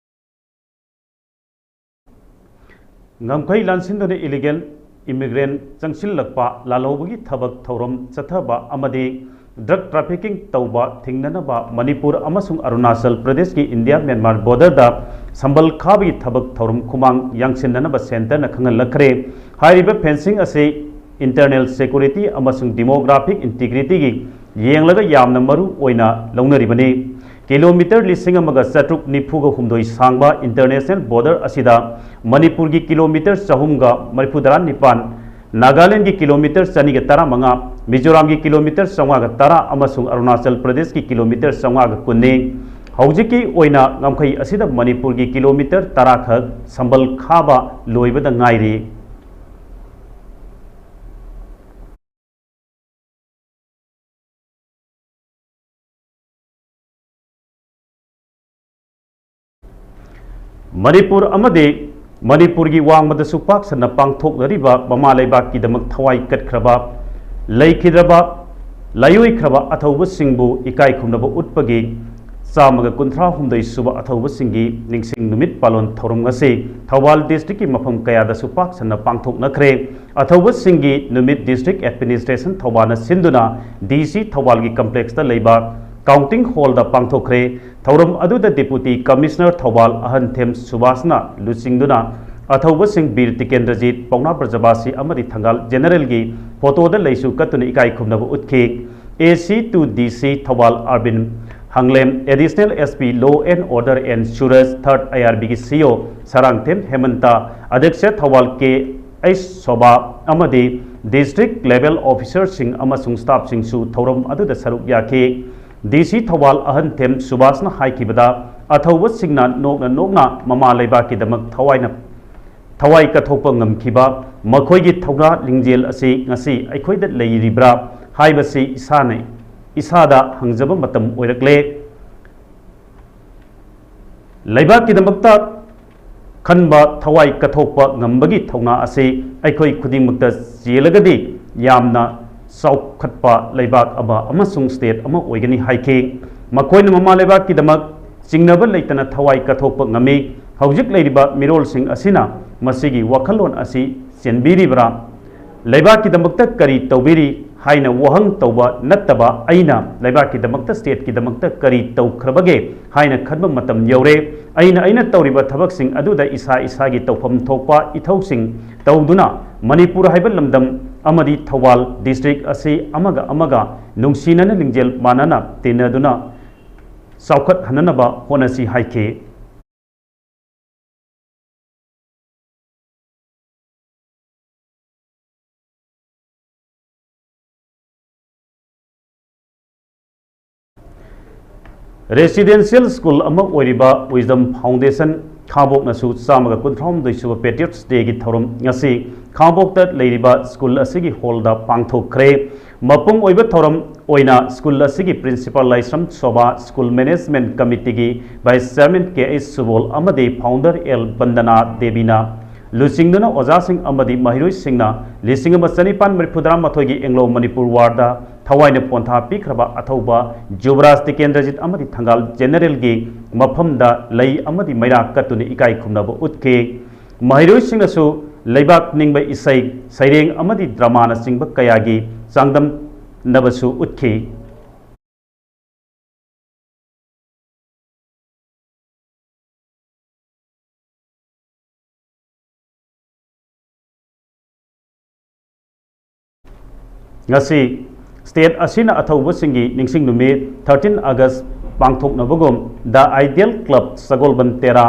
ꯉꯝꯈꯩ ꯂꯥꯟꯁꯤꯟꯗꯨꯅ illegal immigrant ꯆꯪꯁꯤꯜꯂꯛꯄ ꯂꯥꯜꯍꯧꯕꯒꯤ ꯊꯕꯛ ꯊꯧꯔꯝ ꯆꯠꯊꯕ ꯑꯃꯗꯤ drug trafficking ꯇꯧꯕ ꯊꯤꯡꯅꯅꯕ ꯃꯅꯤꯄꯨꯔ ꯑꯃꯁꯨꯡ ꯑꯔꯨꯅꯥꯆꯜ ꯄ꯭ꯔꯗꯦꯁꯀꯤ ꯏꯟꯗꯤꯌꯥ ꯃ꯭ꯌꯥꯟꯃꯥꯔ borderꯗ ꯁꯝꯕꯜ ꯈꯥꯕꯒꯤ ꯊꯕꯛ ꯊꯧꯔꯝ ꯈꯨꯃꯥꯡ ꯌꯥꯡꯁꯤꯟꯅꯅꯕ centreꯅ ꯈꯪꯍꯜꯂꯛꯈ꯭ꯔꯦ꯫ ꯍꯥꯏꯔꯤꯕ fencing ꯑꯁꯤ internal security ꯑꯃꯁꯨꯡ demographic integrityꯒꯤ ꯌꯦꯡꯂꯒ ꯌꯥꯝꯅ ꯃꯔꯨ ꯑꯣꯏꯅ ꯂꯧꯅꯔꯤꯕꯅꯤ꯫ Kilometre ꯂꯤꯁꯤꯡ ꯑꯃꯒ ꯆꯥꯇ꯭ꯔꯨꯛ ꯅꯤꯐꯨꯒ ꯍꯨꯝꯗꯣꯏ ꯁꯥꯡꯕ international border ꯑꯁꯤꯗ ꯃꯅꯤꯄꯨꯔꯒꯤ kilometre ꯆꯍꯨꯝꯒ ꯃꯔꯤꯐꯨꯇꯔꯥ ꯅꯤꯄꯥꯟ, ꯅꯥꯒꯥꯂꯦꯟꯒꯤ kilometre ꯆꯅꯤꯒ ꯇꯔꯥꯃꯉꯥ, ꯃꯤꯖꯣꯔꯥꯝꯒꯤ kilometre ꯆꯥꯝꯃꯉꯥꯒ ꯇꯔꯥ ꯑꯃꯁꯨꯡ ꯑꯔꯨꯅꯥꯆꯜ ꯄ꯭ꯔꯗꯦꯁꯀꯤ kilometre ꯆꯥꯝꯃꯉꯥꯒ ꯀꯨꯟꯅꯤ꯫ ꯍꯧꯖꯤꯛꯀꯤ ꯑꯣꯏꯅ ꯉꯝꯈꯩ ꯑꯁꯤꯗ ꯃꯅꯤꯄꯨꯔꯒꯤ kilometre ꯇꯔꯥ ꯈꯛ ꯁꯝꯕꯜ ꯈꯥꯕ ꯂꯣꯏꯕꯗ ꯉꯥꯏꯔꯤ꯫ ꯃꯅꯤꯄꯨꯔ ꯑꯃꯗꯤ ꯃꯅꯤꯄꯨꯔꯒꯤ ꯋꯥꯡꯃꯗꯁꯨ ꯄꯥꯛ ꯁꯟꯅ ꯄꯥꯡꯊꯣꯛꯅꯔꯤꯕ ꯃꯃꯥ ꯂꯩꯕꯥꯛꯀꯤꯗꯃꯛ ꯊꯋꯥꯏ ꯀꯠꯈ꯭ꯔꯕ, ꯂꯩꯈꯤꯗ꯭ꯔꯕ, ꯂꯥꯏꯑꯣꯏꯈ꯭ꯔꯕ ꯑꯊꯧꯕꯁꯤꯡꯕꯨ ꯏꯀꯥꯏ ꯈꯨꯝꯅꯕ ꯎꯠꯄꯒꯤ ꯆꯥꯝꯃꯒ ꯀꯨꯟꯊ꯭ꯔꯥ ꯍꯨꯝꯗꯣꯏ ꯁꯨꯕ ꯑꯊꯧꯕꯁꯤꯡꯒꯤ ꯅꯤꯡꯁꯤꯡ ꯅꯨꯃꯤꯠ ꯄꯥꯂꯣꯟ ꯊꯧꯔꯝ ꯉꯁꯤ ꯊꯧꯕꯥꯜ district ꯀꯤ ꯃꯐꯝ ꯀꯌꯥꯗꯁꯨ ꯄꯥꯛ ꯁꯟꯅ ꯄꯥꯡꯊꯣꯛꯅꯈ꯭ꯔꯦ꯫ ꯑꯊꯧꯕꯁꯤꯡꯒꯤ ꯅꯨꯃꯤꯠ district administration ꯊꯧꯕꯥꯜꯅ ꯁꯤꯟꯗꯨꯅ D C ꯊꯧꯕꯥꯜꯒꯤ complex ꯇ ꯂꯩꯕ counting hall ꯗ ꯄꯥꯡꯊꯣꯛꯈ꯭ꯔꯦ꯫ ꯊꯧꯔꯝ ꯑꯗꯨꯗ Deputy Commissioner ꯊꯧꯕꯥꯜ ꯑꯍꯟꯊꯦꯝ ꯁꯨꯕꯥꯁꯅ ꯂꯨꯆꯤꯡꯗꯨꯅ ꯑꯊꯧꯕꯁꯤꯡ ꯕꯤꯔ ꯇꯤꯀꯦꯟꯗ꯭ꯔꯖꯤꯠ, ꯄꯥꯎꯅꯥ ꯕ꯭ꯔꯖꯕꯥꯁꯤ ꯑꯃꯗꯤ ꯊꯪꯒꯥꯜ general ꯒꯤ photo ꯗ ꯂꯩꯁꯨ ꯀꯠꯇꯨꯅ ꯏꯀꯥꯏ ꯈꯨꯝꯅꯕ ꯎꯠꯈꯤ꯫ A C to D C Thoubal Arbin ꯍꯪꯂꯦꯝ, Additional S P Law and Order N Suraj, third I R B ꯒꯤ C O ꯁꯔꯥꯡꯊꯦꯝ ꯍꯦꯃꯟꯇ, ꯑꯗ꯭ꯌꯛꯁ ꯊꯧꯕꯥꯜ ꯀꯦ ꯑꯩꯆ ꯁꯣꯚꯥ ꯑꯃꯗꯤ district level officer ꯁꯤꯡ ꯑꯃꯁꯨꯡ staff ꯁꯤꯡꯁꯨ ꯊꯧꯔꯝ ꯑꯗꯨꯗ ꯁꯔꯨꯛ ꯌꯥꯈꯤ꯫ D C ꯊꯧꯕꯥꯜ ꯑꯍꯟꯊꯦꯝ ꯁꯨꯕꯥꯁꯅ ꯍꯥꯏꯈꯤꯕꯗ, ꯑꯊꯧꯕꯁꯤꯡꯅ ꯅꯣꯛꯅ ꯅꯣꯛꯅ ꯃꯃꯥ ꯂꯩꯕꯥꯛꯀꯤꯗꯃꯛ ꯊꯋꯥꯏꯅ ꯊꯋꯥꯏ ꯀꯠꯊꯣꯛꯄ ꯉꯝꯈꯤꯕ ꯃꯈꯣꯏꯒꯤ ꯊꯧꯅꯥ ꯂꯤꯡꯖꯦꯜ ꯑꯁꯤ ꯉꯁꯤ ꯑꯩꯈꯣꯏꯗ ꯂꯩꯔꯤꯕ꯭ꯔꯥ ꯍꯥꯏꯕꯁꯤ ꯏꯁꯥꯅ ꯏꯁꯥꯗ ꯍꯪꯖꯕ ꯃꯇꯝ ꯑꯣꯏꯔꯛꯂꯦ꯫ ꯂꯩꯕꯥꯛꯀꯤꯗꯃꯛꯇ ꯈꯟꯕ, ꯊꯋꯥꯏ ꯀꯠꯊꯣꯛꯄ ꯉꯝꯕꯒꯤ ꯊꯧꯅꯥ ꯑꯁꯤ ꯑꯩꯈꯣꯏ ꯈꯨꯗꯤꯡꯃꯛꯇ ꯆꯦꯜꯂꯒꯗꯤ ꯌꯥꯝꯅ ꯆꯥꯎꯈꯠꯄ ꯂꯩꯕꯥꯛ ꯑꯃ ꯑꯃꯁꯨꯡ state ꯑꯃ ꯑꯣꯏꯒꯅꯤ ꯍꯥꯏꯈꯤ꯫ ꯃꯈꯣꯏꯅ ꯃꯃꯥ ꯂꯩꯕꯥꯛꯀꯤꯗꯃꯛ ꯆꯤꯡꯅꯕ ꯂꯩꯇꯅ ꯊꯋꯥꯏ ꯀꯠꯊꯣꯛꯄ ꯉꯝꯃꯤ꯫ ꯍꯧꯖꯤꯛ ꯂꯩꯔꯤꯕ ꯃꯤꯔꯣꯜꯁꯤꯡ ꯑꯁꯤꯅ ꯃꯁꯤꯒꯤ ꯋꯥꯈꯜꯂꯣꯟ ꯑꯁꯤ ꯆꯦꯟꯕꯤꯔꯤꯕ꯭ꯔꯥ? ꯂꯩꯕꯥꯛꯀꯤꯗꯃꯛꯇ ꯀꯔꯤ ꯇꯧꯕꯤꯔꯤ ꯍꯥꯏꯅ ꯋꯥꯍꯪ ꯇꯧꯕ ꯅꯠꯇꯕ, ꯑꯩꯅ ꯂꯩꯕꯥꯛꯀꯤꯗꯃꯛꯇ, state ꯀꯤꯗꯃꯛꯇ ꯀꯔꯤ ꯇꯧꯈ꯭ꯔꯕꯒꯦ ꯍꯥꯏꯅ ꯈꯟꯕ ꯃꯇꯝ ꯌꯧꯔꯦ꯫ ꯑꯩꯅ, ꯑꯩꯅ ꯇꯧꯔꯤꯕ ꯊꯕꯛꯁꯤꯡ ꯑꯗꯨꯗ ꯏꯁꯥ ꯏꯁꯥꯒꯤ ꯇꯧꯐꯝ ꯊꯣꯛꯄ ꯏꯊꯧꯁꯤꯡ ꯇꯧꯗꯨꯅ ꯃꯅꯤꯄꯨꯔ ꯍꯥꯏꯕ ꯂꯝꯗꯝ ꯑꯃꯗꯤ ꯊꯧꯕꯥꯜ district ꯑꯁꯤ ꯑꯃꯒ ꯑꯃꯒ ꯅꯨꯡꯁꯤꯅꯅ, ꯂꯤꯡꯖꯦꯜ ꯃꯥꯟꯅꯅ ꯇꯤꯟꯅꯗꯨꯅ ꯆꯥꯎꯈꯠꯍꯟꯅꯅꯕ ꯍꯣꯠꯅꯁꯤ ꯍꯥꯏꯈꯤ꯫ Residential school ꯑꯃ ꯑꯣꯏꯔꯤꯕ Wisdom Foundation ꯈꯥꯡꯕꯣꯛꯅꯁꯨ ꯆꯥꯝꯃꯒ ꯀꯨꯟꯊ꯭ꯔꯥꯍꯨꯝꯗꯣꯏ ꯁꯨꯕ Patriots Day ꯒꯤ ꯊꯧꯔꯝ ꯉꯁꯤ ꯈꯥꯡꯕꯣꯛꯇ ꯂꯩꯔꯤꯕ school ꯑꯁꯤꯒꯤ hall ꯗ ꯄꯥꯡꯊꯣꯛꯈ꯭ꯔꯦ꯫ ꯃꯄꯨꯡ ꯑꯣꯏꯕ ꯊꯧꯔꯝ ꯑꯣꯏꯅ school ꯑꯁꯤꯒꯤ principal ꯂꯥꯏꯁ꯭ꯔꯝ ꯁꯣꯚꯥ, school management committee ꯒꯤ vice chairman ꯀꯦ ꯑꯩꯆ ꯁꯨꯕꯣꯜ ꯑꯃꯗꯤ founder ꯑꯦꯜ ꯕꯟꯗꯅꯥ ꯗꯦꯕꯤꯅ ꯂꯨꯆꯤꯡꯗꯨꯅ ꯑꯣꯖꯥꯁꯤꯡ ꯑꯃꯗꯤ ꯃꯍꯩꯔꯣꯏꯁꯤꯡꯅ ꯂꯤꯁꯤꯡ ꯑꯃ ꯆꯅꯤꯄꯥꯟ ꯃꯔꯤꯐꯨꯇꯔꯥꯃꯥꯊꯣꯏꯒꯤ Anglo Manipur War ꯗ ꯊꯋꯥꯏꯅ ꯄꯣꯟꯊꯥ ꯄꯤꯈ꯭ꯔꯕ ꯑꯊꯧꯕ ꯖꯨꯕꯔꯥꯖ ꯇꯤꯀꯦꯟꯗ꯭ꯔꯖꯤꯠ ꯑꯃꯗꯤ ꯊꯪꯒꯥꯜ ꯖꯦꯅꯔꯦꯜꯒꯤ ꯃꯐꯝꯗ ꯂꯩ ꯑꯃꯗꯤ ꯃꯩꯔꯥ ꯀꯠꯇꯨꯅ ꯏꯀꯥꯏ ꯈꯨꯝꯅꯕ ꯎꯠꯈꯤ꯫ ꯃꯍꯩꯔꯣꯏꯁꯤꯡꯅꯁꯨ ꯂꯩꯕꯥꯛ ꯅꯤꯡꯕ ꯏꯁꯩ, ꯁꯩꯔꯦꯡ ꯑꯃꯗꯤ ꯗ꯭ꯔꯃꯥꯅꯆꯤꯡꯕ ꯀꯌꯥꯒꯤ ꯆꯥꯡꯗꯝꯅꯕꯁꯨ ꯎꯠꯈꯤ꯫ ꯉꯁꯤ state ꯑꯁꯤꯅ ꯑꯊꯧꯕꯁꯤꯡꯒꯤ ꯅꯤꯡꯁꯤꯡ ꯅꯨꯃꯤꯠ thirteen August ꯄꯥꯡꯊꯣꯛꯅꯕꯒꯨꯝ The Ideal Club ꯁꯒꯣꯜꯕꯟ ꯇꯦꯔꯥ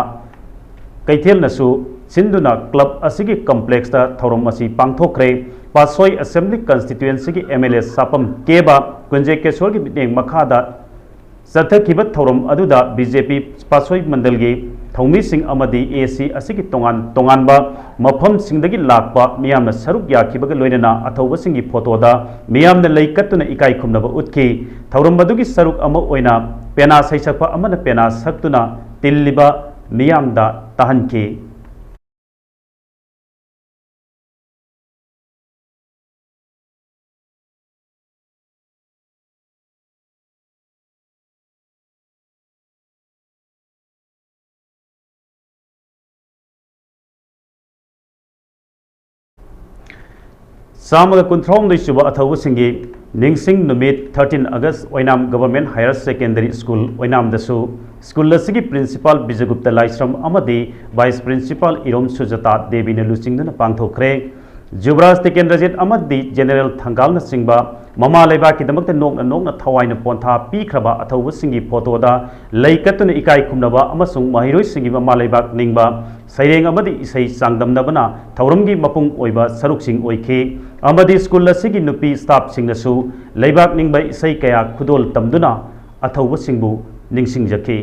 ꯀꯩꯊꯦꯜꯅꯁꯨ ꯁꯤꯟꯗꯨꯅ club ꯑꯁꯤꯒꯤ complexꯇ ꯊꯧꯔꯝ ꯑꯁꯤ ꯄꯥꯡꯊꯣꯛꯈ꯭ꯔꯦ꯫ ꯄꯥꯠꯁꯣꯏ Assembly Constituencyꯒꯤ M L A ꯁꯥꯄꯝ ꯀꯦꯕ ꯀꯨꯟꯖꯦ ꯀꯦꯁꯣꯔꯒꯤ ꯃꯤꯠꯌꯦꯡ ꯃꯈꯥꯗ ꯆꯠꯊꯈꯤꯕ ꯊꯧꯔꯝ ꯑꯗꯨꯗ B J P ꯄꯥꯠꯁꯣꯏ ꯃꯟꯗꯜꯒꯤ ꯊꯧꯃꯤꯁꯤꯡ ꯑꯃꯗꯤ A C ꯑꯁꯤꯒꯤ ꯇꯣꯉꯥꯟ ꯇꯣꯉꯥꯟꯕ ꯃꯐꯝꯁꯤꯡꯗꯒꯤ ꯂꯥꯛꯄ ꯃꯤꯌꯥꯝꯅ ꯁꯔꯨꯛ ꯌꯥꯈꯤꯕꯒ ꯂꯣꯏꯅꯅ ꯑꯊꯧꯕꯁꯤꯡꯒꯤ photoꯗ ꯃꯤꯌꯥꯝꯅ ꯂꯩ ꯀꯠꯇꯨꯅ ꯏꯀꯥꯏ ꯈꯨꯝꯅꯕ ꯎꯠꯈꯤ꯫ ꯊꯧꯔꯝ ꯑꯗꯨꯒꯤ ꯁꯔꯨꯛ ꯑꯃ ꯑꯣꯏꯅ ꯄꯦꯅꯥ ꯁꯩꯁꯛꯄ ꯑꯃꯅ ꯄꯦꯅꯥ ꯁꯛꯇꯨꯅ ꯇꯤꯜꯂꯤꯕ ꯃꯤꯌꯥꯝꯗ ꯇꯥꯍꯟꯈꯤ꯫ ꯆꯥꯝꯃꯒ ꯀꯨꯟꯊ꯭ꯔꯥꯍꯨꯝꯗꯣꯏ ꯁꯨꯕ ꯑꯊꯧꯕꯁꯤꯡꯒꯤ ꯅꯤꯡꯁꯤꯡ ꯅꯨꯃꯤꯠ thirteen August ꯑꯣꯏꯅꯥꯝ Government Higher Secondary School ꯑꯣꯏꯅꯥꯝꯗꯁꯨ school ꯑꯁꯤꯒꯤ principal ꯕꯤꯖꯌꯒꯨꯞꯇ ꯂꯥꯏꯁ꯭ꯔꯝ ꯑꯃꯗꯤ vice principal ꯏꯔꯣꯝ ꯁꯨꯖꯥꯇꯥ ꯗꯦꯕꯤꯅ ꯂꯨꯆꯤꯡꯗꯨꯅ ꯄꯥꯡꯊꯣꯛꯈ꯭ꯔꯦ꯫ ꯖꯨꯕꯔꯥꯖ ꯇꯤꯀꯦꯟꯗ꯭ꯔꯖꯤꯠ ꯑꯃꯗꯤ ꯖꯦꯅꯔꯦꯜ ꯊꯪꯒꯥꯜꯅꯆꯤꯡꯕ ꯃꯃꯥ ꯂꯩꯕꯥꯛꯀꯤꯗꯃꯛꯇ ꯅꯣꯛꯅ ꯅꯣꯛꯅ ꯊꯋꯥꯏꯅ ꯄꯣꯟꯊꯥ ꯄꯤꯈ꯭ꯔꯕ ꯑꯊꯧꯕꯁꯤꯡꯒꯤ photoꯗ ꯂꯩ ꯀꯠꯇꯨꯅ ꯏꯀꯥꯏ ꯈꯨꯝꯅꯕ ꯑꯃꯁꯨꯡ ꯃꯍꯩꯔꯣꯏꯁꯤꯡꯒꯤ ꯃꯃꯥ ꯂꯩꯕꯥꯛ ꯅꯤꯡꯕ ꯁꯩꯔꯦꯡ ꯑꯃꯗꯤ ꯏꯁꯩ ꯆꯥꯡꯗꯝꯅꯕꯅ ꯊꯧꯔꯝꯒꯤ ꯃꯄꯨꯡ ꯑꯣꯏꯕ ꯁꯔꯨꯛꯁꯤꯡ ꯑꯣꯏꯈꯤ ꯑꯃꯗꯤ school ꯑꯁꯤꯒꯤ ꯅꯨꯄꯤ staffꯁꯤꯡꯅꯁꯨ ꯂꯩꯕꯥꯛ ꯅꯤꯡꯕ ꯏꯁꯩ ꯀꯌꯥ ꯈꯨꯗꯣꯜ ꯇꯝꯗꯨꯅ ꯑꯊꯧꯕꯁꯤꯡꯕꯨ ꯅꯤꯡꯁꯤꯡꯖꯈꯤ꯫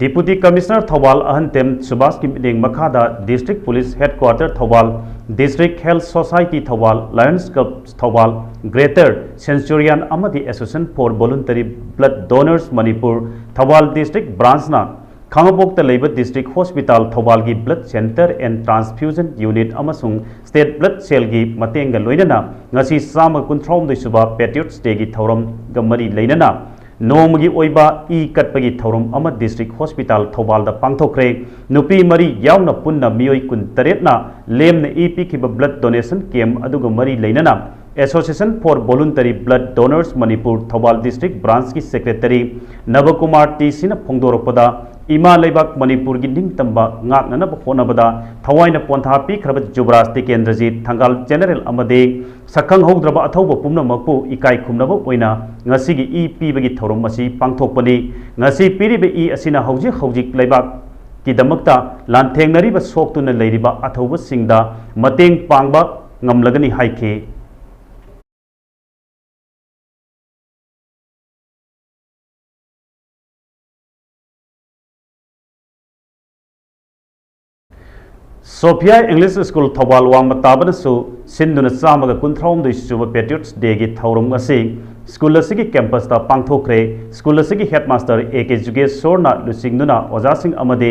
Deputy Commissioner ꯊꯧꯕꯥꯜ ꯑꯍꯟꯇꯦꯝ ꯁꯨꯕꯥꯁꯀꯤ ꯃꯤꯠꯌꯦꯡ ꯃꯈꯥꯗ District Police Headquarter Thoubal, District Health Society Thoubal, Lions Club Thoubal, Greater Centurion ꯑꯃꯗꯤ Association for Voluntary Blood Donors Manipur Thoubal District Branchꯅ ꯈꯥꯉꯕꯣꯛꯇ ꯂꯩꯕ District Hospital ꯊꯧꯕꯥꯜꯒꯤ Blood Center and Transfusion Unit ꯑꯃꯁꯨꯡ State Blood Cellꯒꯤ ꯃꯇꯦꯡꯒ ꯂꯣꯏꯅꯅ ꯉꯁꯤ ꯆꯥꯝꯃ ꯀꯨꯟꯊ꯭ꯔꯥꯍꯨꯝꯗꯣꯏ ꯁꯨꯕ Patriots Dayꯒꯤ ꯊꯧꯔꯝꯒ ꯃꯔꯤ ꯂꯩꯅꯅ ꯅꯣꯡꯃꯒꯤ ꯑꯣꯏꯕ ꯏ ꯀꯠꯄꯒꯤ ꯊꯧꯔꯝ ꯑꯃ District Hospital ꯊꯧꯕꯥꯜꯗ ꯄꯥꯡꯊꯣꯛꯈ꯭ꯔꯦ꯫ ꯅꯨꯄꯤ ꯃꯔꯤ ꯌꯥꯎꯅ ꯄꯨꯟꯅ ꯃꯤꯑꯣꯏ ꯀꯨꯟꯇꯔꯦꯠꯅ ꯂꯦꯝꯅ ꯏ ꯄꯤꯈꯤꯕ blood donation camp ꯑꯗꯨꯒ ꯃꯔꯤ ꯂꯩꯅꯅ Association for Voluntary Blood Donors Manipur Thoubal District Branchꯀꯤ Secretary ꯅꯕꯀꯨꯃꯥꯔ ꯇꯤ ꯁꯤꯅ ꯐꯣꯡꯗꯣꯔꯛꯄꯗ, ꯏꯃꯥ ꯂꯩꯕꯥꯛ ꯃꯅꯤꯄꯨꯔꯒꯤ ꯅꯤꯡꯇꯝꯕ ꯉꯥꯛꯅꯅꯕ ꯍꯣꯠꯅꯕꯗ ꯊꯋꯥꯏꯅ ꯄꯣꯟꯊꯥ ꯄꯤꯈ꯭ꯔꯕ ꯖꯨꯕꯔꯥꯖ ꯇꯤꯀꯦꯟꯗ꯭ꯔꯖꯤꯠ, ꯊꯪꯒꯥꯜ General ꯑꯃꯗꯤ ꯁꯛꯈꯪꯍꯧꯗ꯭ꯔꯕ ꯑꯊꯧꯕ ꯄꯨꯝꯅꯃꯛꯄꯨ ꯏꯀꯥꯏ ꯈꯨꯝꯅꯕ ꯑꯣꯏꯅ ꯉꯁꯤꯒꯤ ꯏ ꯄꯤꯕꯒꯤ ꯊꯧꯔꯝ ꯑꯁꯤ ꯄꯥꯡꯊꯣꯛꯄꯅꯤ꯫ ꯉꯁꯤ ꯄꯤꯔꯤꯕ ꯏ ꯑꯁꯤꯅ ꯍꯧꯖꯤꯛ ꯍꯧꯖꯤꯛ ꯂꯩꯕꯥꯛꯀꯤꯗꯃꯛꯇ ꯂꯥꯟꯊꯦꯡꯅꯔꯤꯕ ꯁꯣꯛꯇꯨꯅ ꯂꯩꯔꯤꯕ ꯑꯊꯧꯕꯁꯤꯡꯗ ꯃꯇꯦꯡ ꯄꯥꯡꯕ ꯉꯝꯂꯒꯅꯤ ꯍꯥꯏꯈꯤ꯫ Sophia English School ꯊꯧꯕꯥꯜ ꯋꯥꯡꯃ ꯇꯥꯕꯅꯁꯨ ꯁꯤꯟꯗꯨꯅ ꯆꯥꯝꯃꯒ ꯀꯨꯟꯊ꯭ꯔꯥꯍꯨꯝꯗꯣꯏ ꯁꯨꯕ Patriots Dayꯒꯤ ꯊꯧꯔꯝ ꯑꯁꯤ school ꯑꯁꯤꯒꯤ campusꯇ ꯄꯥꯡꯊꯣꯛꯈ꯭ꯔꯦ꯫ School ꯑꯁꯤꯒꯤ headmaster ꯑꯦ ꯀꯦ ꯖꯨꯒꯦꯁ꯭ꯋꯔꯅ ꯂꯨꯆꯤꯡꯗꯨꯅ ꯑꯣꯖꯥꯁꯤꯡ ꯑꯃꯗꯤ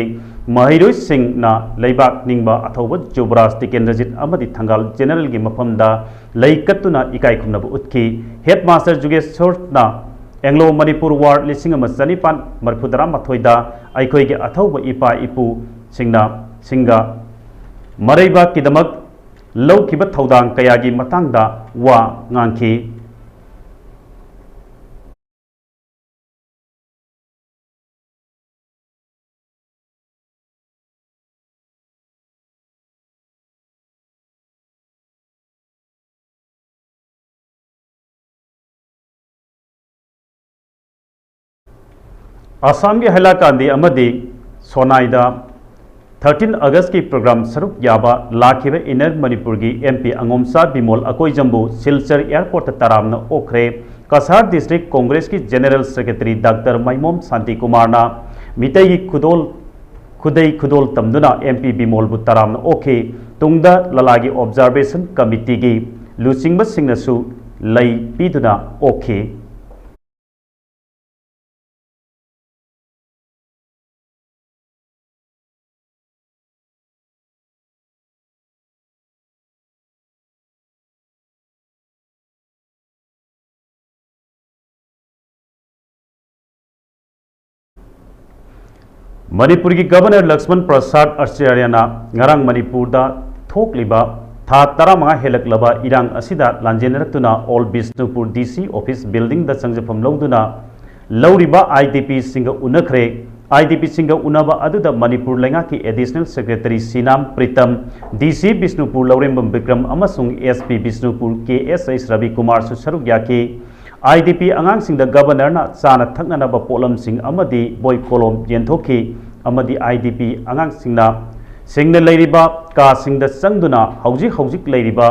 ꯃꯍꯩꯔꯣꯏꯁꯤꯡꯅ ꯂꯩꯕꯥꯛ ꯅꯤꯡꯕ ꯑꯊꯧꯕ ꯖꯨꯕꯔꯥꯖ ꯇꯤꯀꯦꯟꯗ꯭ꯔꯖꯤꯠ ꯑꯃꯗꯤ ꯊꯪꯒꯥꯜ Generalꯒꯤ ꯃꯐꯝꯗ ꯂꯩ ꯀꯠꯇꯨꯅ ꯏꯀꯥꯏ ꯈꯨꯝꯅꯕ ꯎꯠꯈꯤ꯫ Headmaster ꯖꯨꯒꯦꯁ꯭ꯋꯔꯅ Anglo Manipur War ꯂꯤꯁꯤꯡ ꯑꯃ ꯆꯅꯤꯄꯥꯟ ꯃꯔꯤꯐꯨꯇꯔꯥꯃꯥꯊꯣꯏꯗ ꯑꯩꯈꯣꯏꯒꯤ ꯑꯊꯧꯕ ꯏꯄꯥ ꯏꯄꯨꯁꯤꯡꯅ ꯁꯤꯡꯒ ꯃꯔꯩꯕꯥꯛꯀꯤꯗꯃꯛ ꯂꯧꯈꯤꯕ ꯊꯧꯗꯥꯡ ꯀꯌꯥꯒꯤ ꯃꯇꯥꯡꯗ ꯋꯥ ꯉꯥꯡꯈꯤ꯫ ꯑꯁꯥꯝꯒꯤ ꯍꯥꯏꯂꯥꯀꯥꯟꯗꯤ ꯑꯃꯗꯤ ꯁꯣꯅꯥꯏꯗ thirteen Augustꯀꯤ program ꯁꯔꯨꯛ ꯌꯥꯕ ꯂꯥꯛꯈꯤꯕ Inner ꯃꯅꯤꯄꯨꯔꯒꯤ M P ꯑꯉꯣꯝꯆꯥ ꯕꯤꯃꯣꯜ ꯑꯀꯣꯏꯖꯝꯕꯨ ꯁꯤꯜꯆꯔ airportꯇ ꯇꯔꯥꯝꯅ ꯑꯣꯛꯈ꯭ꯔꯦ꯫ Cachar District Congressꯀꯤ General Secretary Doctor ꯃꯥꯏꯃꯣꯝ ꯁꯥꯟꯇꯤꯀꯨꯃꯥꯔꯅ ꯃꯤꯇꯩꯒꯤ ꯈꯨꯗꯣꯜ ꯈꯨꯗꯩ ꯈꯨꯗꯣꯜ ꯇꯝꯗꯨꯅ ꯑꯦꯝ ꯄꯤ ꯕꯤꯃꯣꯜꯕꯨ ꯇꯔꯥꯝꯅ ꯑꯣꯛꯈꯤ꯫ ꯇꯨꯡꯗ ꯂꯂꯥꯒꯤ ꯑꯣꯕꯖꯥꯔꯕꯦꯁꯟ ꯀꯃꯤꯇꯤꯒꯤ ꯂꯨꯆꯤꯡꯕꯁꯤꯡꯅꯁꯨ ꯂꯩ ꯄꯤꯗꯨꯅ ꯑꯣꯛꯈꯤ꯫ ꯃꯅꯤꯄꯨꯔꯒꯤ ꯒꯕꯔꯅꯔ ꯂꯛꯁꯃꯟ ꯄ꯭ꯔꯁꯥꯗ ꯑꯆꯥꯔꯌꯅ ꯉꯔꯥꯡ ꯃꯅꯤꯄꯨꯔꯗ ꯊꯣꯛꯂꯤꯕ ꯊꯥ ꯇꯔꯥꯃꯉꯥ ꯍꯦꯜꯂꯛꯂꯕ ꯏꯔꯥꯡ ꯑꯁꯤꯗ ꯂꯥꯟꯖꯦꯟꯅꯔꯛꯇꯨꯅ ꯑꯣꯜ ꯕꯤꯁꯅꯨꯄꯨꯔ ꯗꯤ ꯁꯤ ꯑꯣꯐꯤꯁ ꯕꯤꯜꯗꯤꯡꯗ ꯆꯪꯖꯐꯝ ꯂꯧꯗꯨꯅ ꯂꯧꯔꯤꯕ ꯑꯥꯏ ꯗꯤ ꯄꯤꯁꯤꯡꯒ ꯎꯅꯈ꯭ꯔꯦ꯫ ꯑꯥꯏ ꯗꯤ ꯄꯤꯁꯤꯡꯒ ꯎꯅꯕ ꯑꯗꯨꯗ ꯃꯅꯤꯄꯨꯔ ꯂꯩꯉꯥꯛꯀꯤ ꯑꯦꯗꯤꯁꯅꯦꯜ ꯁꯦꯀ꯭ꯔꯦꯇꯔꯤ ꯁꯤꯅꯥꯝ ꯄ꯭ꯔꯤꯇꯝ, ꯗꯤ ꯁꯤ ꯕꯤꯁꯅꯨꯄꯨꯔ ꯂꯧꯔꯦꯝꯕꯝ ꯕꯤꯀ꯭ꯔꯝ ꯑꯃꯁꯨꯡ ꯑꯦꯁ ꯄꯤ ꯕꯤꯁꯅꯨꯄꯨꯔ ꯀꯦ ꯑꯦꯁ ꯑꯩꯆ ꯔꯕꯤꯀꯨꯃꯥꯔꯁꯨ ꯁꯔꯨꯛ ꯌꯥꯈꯤ꯫ ꯑꯥꯏ ꯗꯤ ꯄꯤ ꯑꯉꯥꯡꯁꯤꯡꯗ ꯒꯕꯔꯅꯔꯅ ꯆꯥꯅ ꯊꯛꯅꯅꯕ ꯄꯣꯠꯂꯝꯁꯤꯡ ꯑꯃꯗꯤ ꯕꯣꯏ ꯀꯣꯂꯣꯝ ꯌꯦꯟꯊꯣꯛꯈꯤ ꯑꯃꯗꯤ ꯑꯥꯏ ꯗꯤ ꯄꯤ ꯑꯉꯥꯡꯁꯤꯡꯅ ꯁꯤꯡꯅ ꯂꯩꯔꯤꯕ ꯀꯥꯁꯤꯡꯗ ꯆꯪꯗꯨꯅ ꯍꯧꯖꯤꯛ ꯍꯧꯖꯤꯛ ꯂꯩꯔꯤꯕ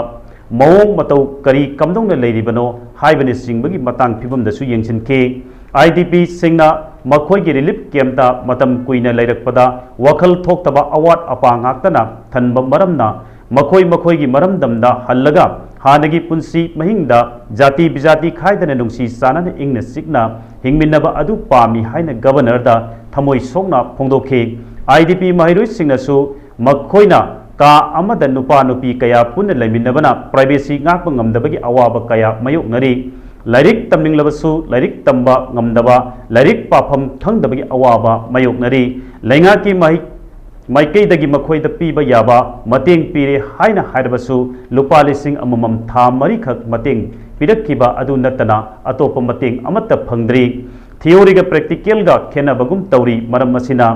ꯃꯑꯣꯡ ꯃꯇꯧ ꯀꯔꯤ ꯀꯝꯗꯧꯅ ꯂꯩꯔꯤꯕꯅꯣ ꯍꯥꯏꯕꯅꯆꯤꯡꯕꯒꯤ ꯃꯇꯥꯡ ꯐꯤꯕꯝꯗꯁꯨ ꯌꯦꯡꯁꯤꯟꯈꯤ꯫ ꯑꯥꯏ ꯗꯤ ꯄꯤꯁꯤꯡꯅ ꯃꯈꯣꯏꯒꯤ ꯔꯤꯂꯤꯐ ꯀꯦꯝꯞꯇ ꯃꯇꯝ ꯀꯨꯏꯅ ꯂꯩꯔꯛꯄꯗ ꯋꯥꯈꯜ ꯊꯣꯛꯇꯕ ꯑꯋꯥꯠ ꯑꯄꯥ ꯉꯥꯛꯇꯅ ꯊꯟꯕ ꯃꯔꯝꯅ ꯃꯈꯣꯏ ꯃꯈꯣꯏꯒꯤ ꯃꯔꯝꯗꯝꯗ ꯍꯜꯂꯒ ꯍꯥꯟꯅꯒꯤ ꯄꯨꯟꯁꯤ ꯃꯍꯤꯡꯗ ꯖꯥꯇꯤ ꯕꯤꯖꯥꯇꯤ ꯈꯥꯏꯗꯅ ꯅꯨꯡꯁꯤ ꯆꯥꯟꯅꯅ ꯏꯪꯅ ꯆꯤꯛꯅ ꯍꯤꯡꯃꯤꯟꯅꯕ ꯑꯗꯨ ꯄꯥꯝꯃꯤ ꯍꯥꯏꯅ ꯒꯕꯔꯅꯔꯗ ꯊꯃꯣꯏ ꯁꯣꯛꯅ ꯐꯣꯡꯗꯣꯛꯈꯤ꯫ ꯑꯥꯏ ꯗꯤ ꯄꯤ ꯃꯍꯩꯔꯣꯏꯁꯤꯡꯅꯁꯨ ꯃꯈꯣꯏꯅ ꯀꯥ ꯑꯃꯗ ꯅꯨꯄꯥ ꯅꯨꯄꯤ ꯀꯌꯥ ꯄꯨꯟꯅ ꯂꯩꯃꯤꯟꯅꯕꯅ ꯄ꯭ꯔꯥꯏꯚꯦꯁꯤ ꯉꯥꯛꯄ ꯉꯝꯗꯕꯒꯤ ꯑꯋꯥꯕ ꯀꯌꯥ ꯃꯥꯌꯣꯛꯅꯔꯤ꯫ ꯂꯥꯏꯔꯤꯛ ꯇꯝꯅꯤꯡꯂꯕꯁꯨ ꯂꯥꯏꯔꯤꯛ ꯇꯝꯕ ꯉꯝꯗꯕ, ꯂꯥꯏꯔꯤꯛ ꯄꯥꯐꯝ ꯈꯪꯗꯕꯒꯤ ꯑꯋꯥꯕ ꯃꯥꯌꯣꯛꯅꯔꯤ꯫ ꯂꯩꯉꯥꯛꯀꯤ ꯃꯍꯩ-, ꯃꯥꯏꯀꯩꯗꯒꯤ ꯃꯈꯣꯏꯗ ꯄꯤꯕ ꯌꯥꯕ ꯃꯇꯦꯡ ꯄꯤꯔꯦ ꯍꯥꯏꯅ ꯍꯥꯏꯔꯕꯁꯨ ꯂꯨꯄꯥ ꯂꯤꯁꯤꯡ ꯑꯃꯃꯝ ꯊꯥ ꯃꯔꯤꯈꯛ ꯃꯇꯦꯡ ꯄꯤꯔꯛꯈꯤꯕ ꯑꯗꯨ ꯅꯠꯇꯅ ꯑꯇꯣꯞꯄ ꯃꯇꯦꯡ ꯑꯃꯠꯇ ꯐꯪꯗ꯭ꯔꯤ꯫ ꯊꯤꯑꯣꯔꯤꯒ ꯄ꯭ꯔꯦꯛꯇꯤꯀꯦꯜꯒ ꯈꯦꯠꯅꯕꯒꯨꯝ ꯇꯧꯔꯤ꯫ ꯃꯔꯝ ꯑꯁꯤꯅ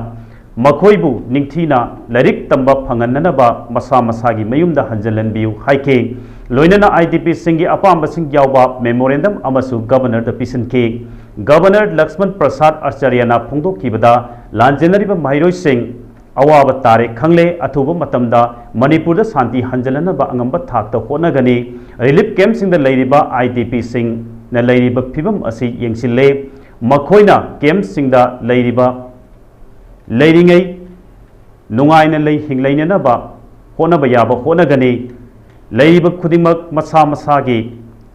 ꯃꯈꯣꯏꯕꯨ ꯅꯤꯡꯊꯤꯅ ꯂꯥꯏꯔꯤꯛ ꯇꯝꯕ ꯐꯪꯍꯟꯅꯅꯕ ꯃꯁꯥ ꯃꯁꯥꯒꯤ ꯃꯌꯨꯝꯗ ꯍꯟꯖꯤꯜꯍꯟꯕꯤꯌꯨ ꯍꯥꯏꯈꯤ꯫ ꯂꯣꯏꯅꯅ ꯑꯥꯏ ꯗꯤ ꯄꯤꯁꯤꯡꯒꯤ ꯑꯄꯥꯝꯕꯁꯤꯡ ꯌꯥꯎꯕ ꯃꯦꯃꯣꯔꯦꯟꯗꯝ ꯑꯃꯁꯨ ꯒꯕꯔꯅꯔꯗ ꯄꯤꯁꯤꯟꯈꯤ꯫ ꯒꯕꯔꯅꯔ ꯂꯛꯁꯃꯟ ꯄ꯭ꯔꯁꯥꯗ ꯑꯆꯥꯔꯌꯅ ꯐꯣꯡꯗꯣꯛꯈꯤꯕꯗ, ꯂꯥꯟꯖꯦꯟꯅꯔꯤꯕ ꯃꯍꯩꯔꯣꯏꯁꯤꯡ ꯑꯋꯥꯕ ꯇꯥꯔꯦ ꯈꯪꯂꯦ, ꯑꯊꯨꯕ ꯃꯇꯝꯗ ꯃꯅꯤꯄꯨꯔꯗ ꯁꯥꯟꯇꯤ ꯍꯟꯖꯤꯜꯍꯟꯅꯕ ꯑꯉꯝꯕ ꯊꯥꯛꯇ ꯍꯣꯠꯅꯒꯅꯤ꯫ ꯔꯤꯂꯤꯐ ꯀꯦꯝꯞꯁꯤꯡꯗ ꯂꯩꯔꯤꯕ ꯑꯥꯏ ꯗꯤ ꯄꯤꯁꯤꯡꯅ ꯂꯩꯔꯤꯕ ꯐꯤꯕꯝ ꯑꯁꯤ ꯌꯦꯡꯁꯤꯜꯂꯦ꯫ ꯃꯈꯣꯏꯅ ꯀꯦꯝꯞꯁꯤꯡꯗ ꯂꯩꯔꯤꯕ ꯂꯩꯔꯤꯉꯩ ꯅꯨꯡꯉꯥꯏꯅ ꯂꯩ ꯍꯤꯡꯂꯩꯅꯅꯕ ꯍꯣꯠꯅꯕ ꯌꯥꯕ ꯍꯣꯠꯅꯒꯅꯤ꯫ ꯂꯩꯔꯤꯕ ꯈꯨꯗꯤꯡꯃꯛ ꯃꯁꯥ ꯃꯁꯥꯒꯤ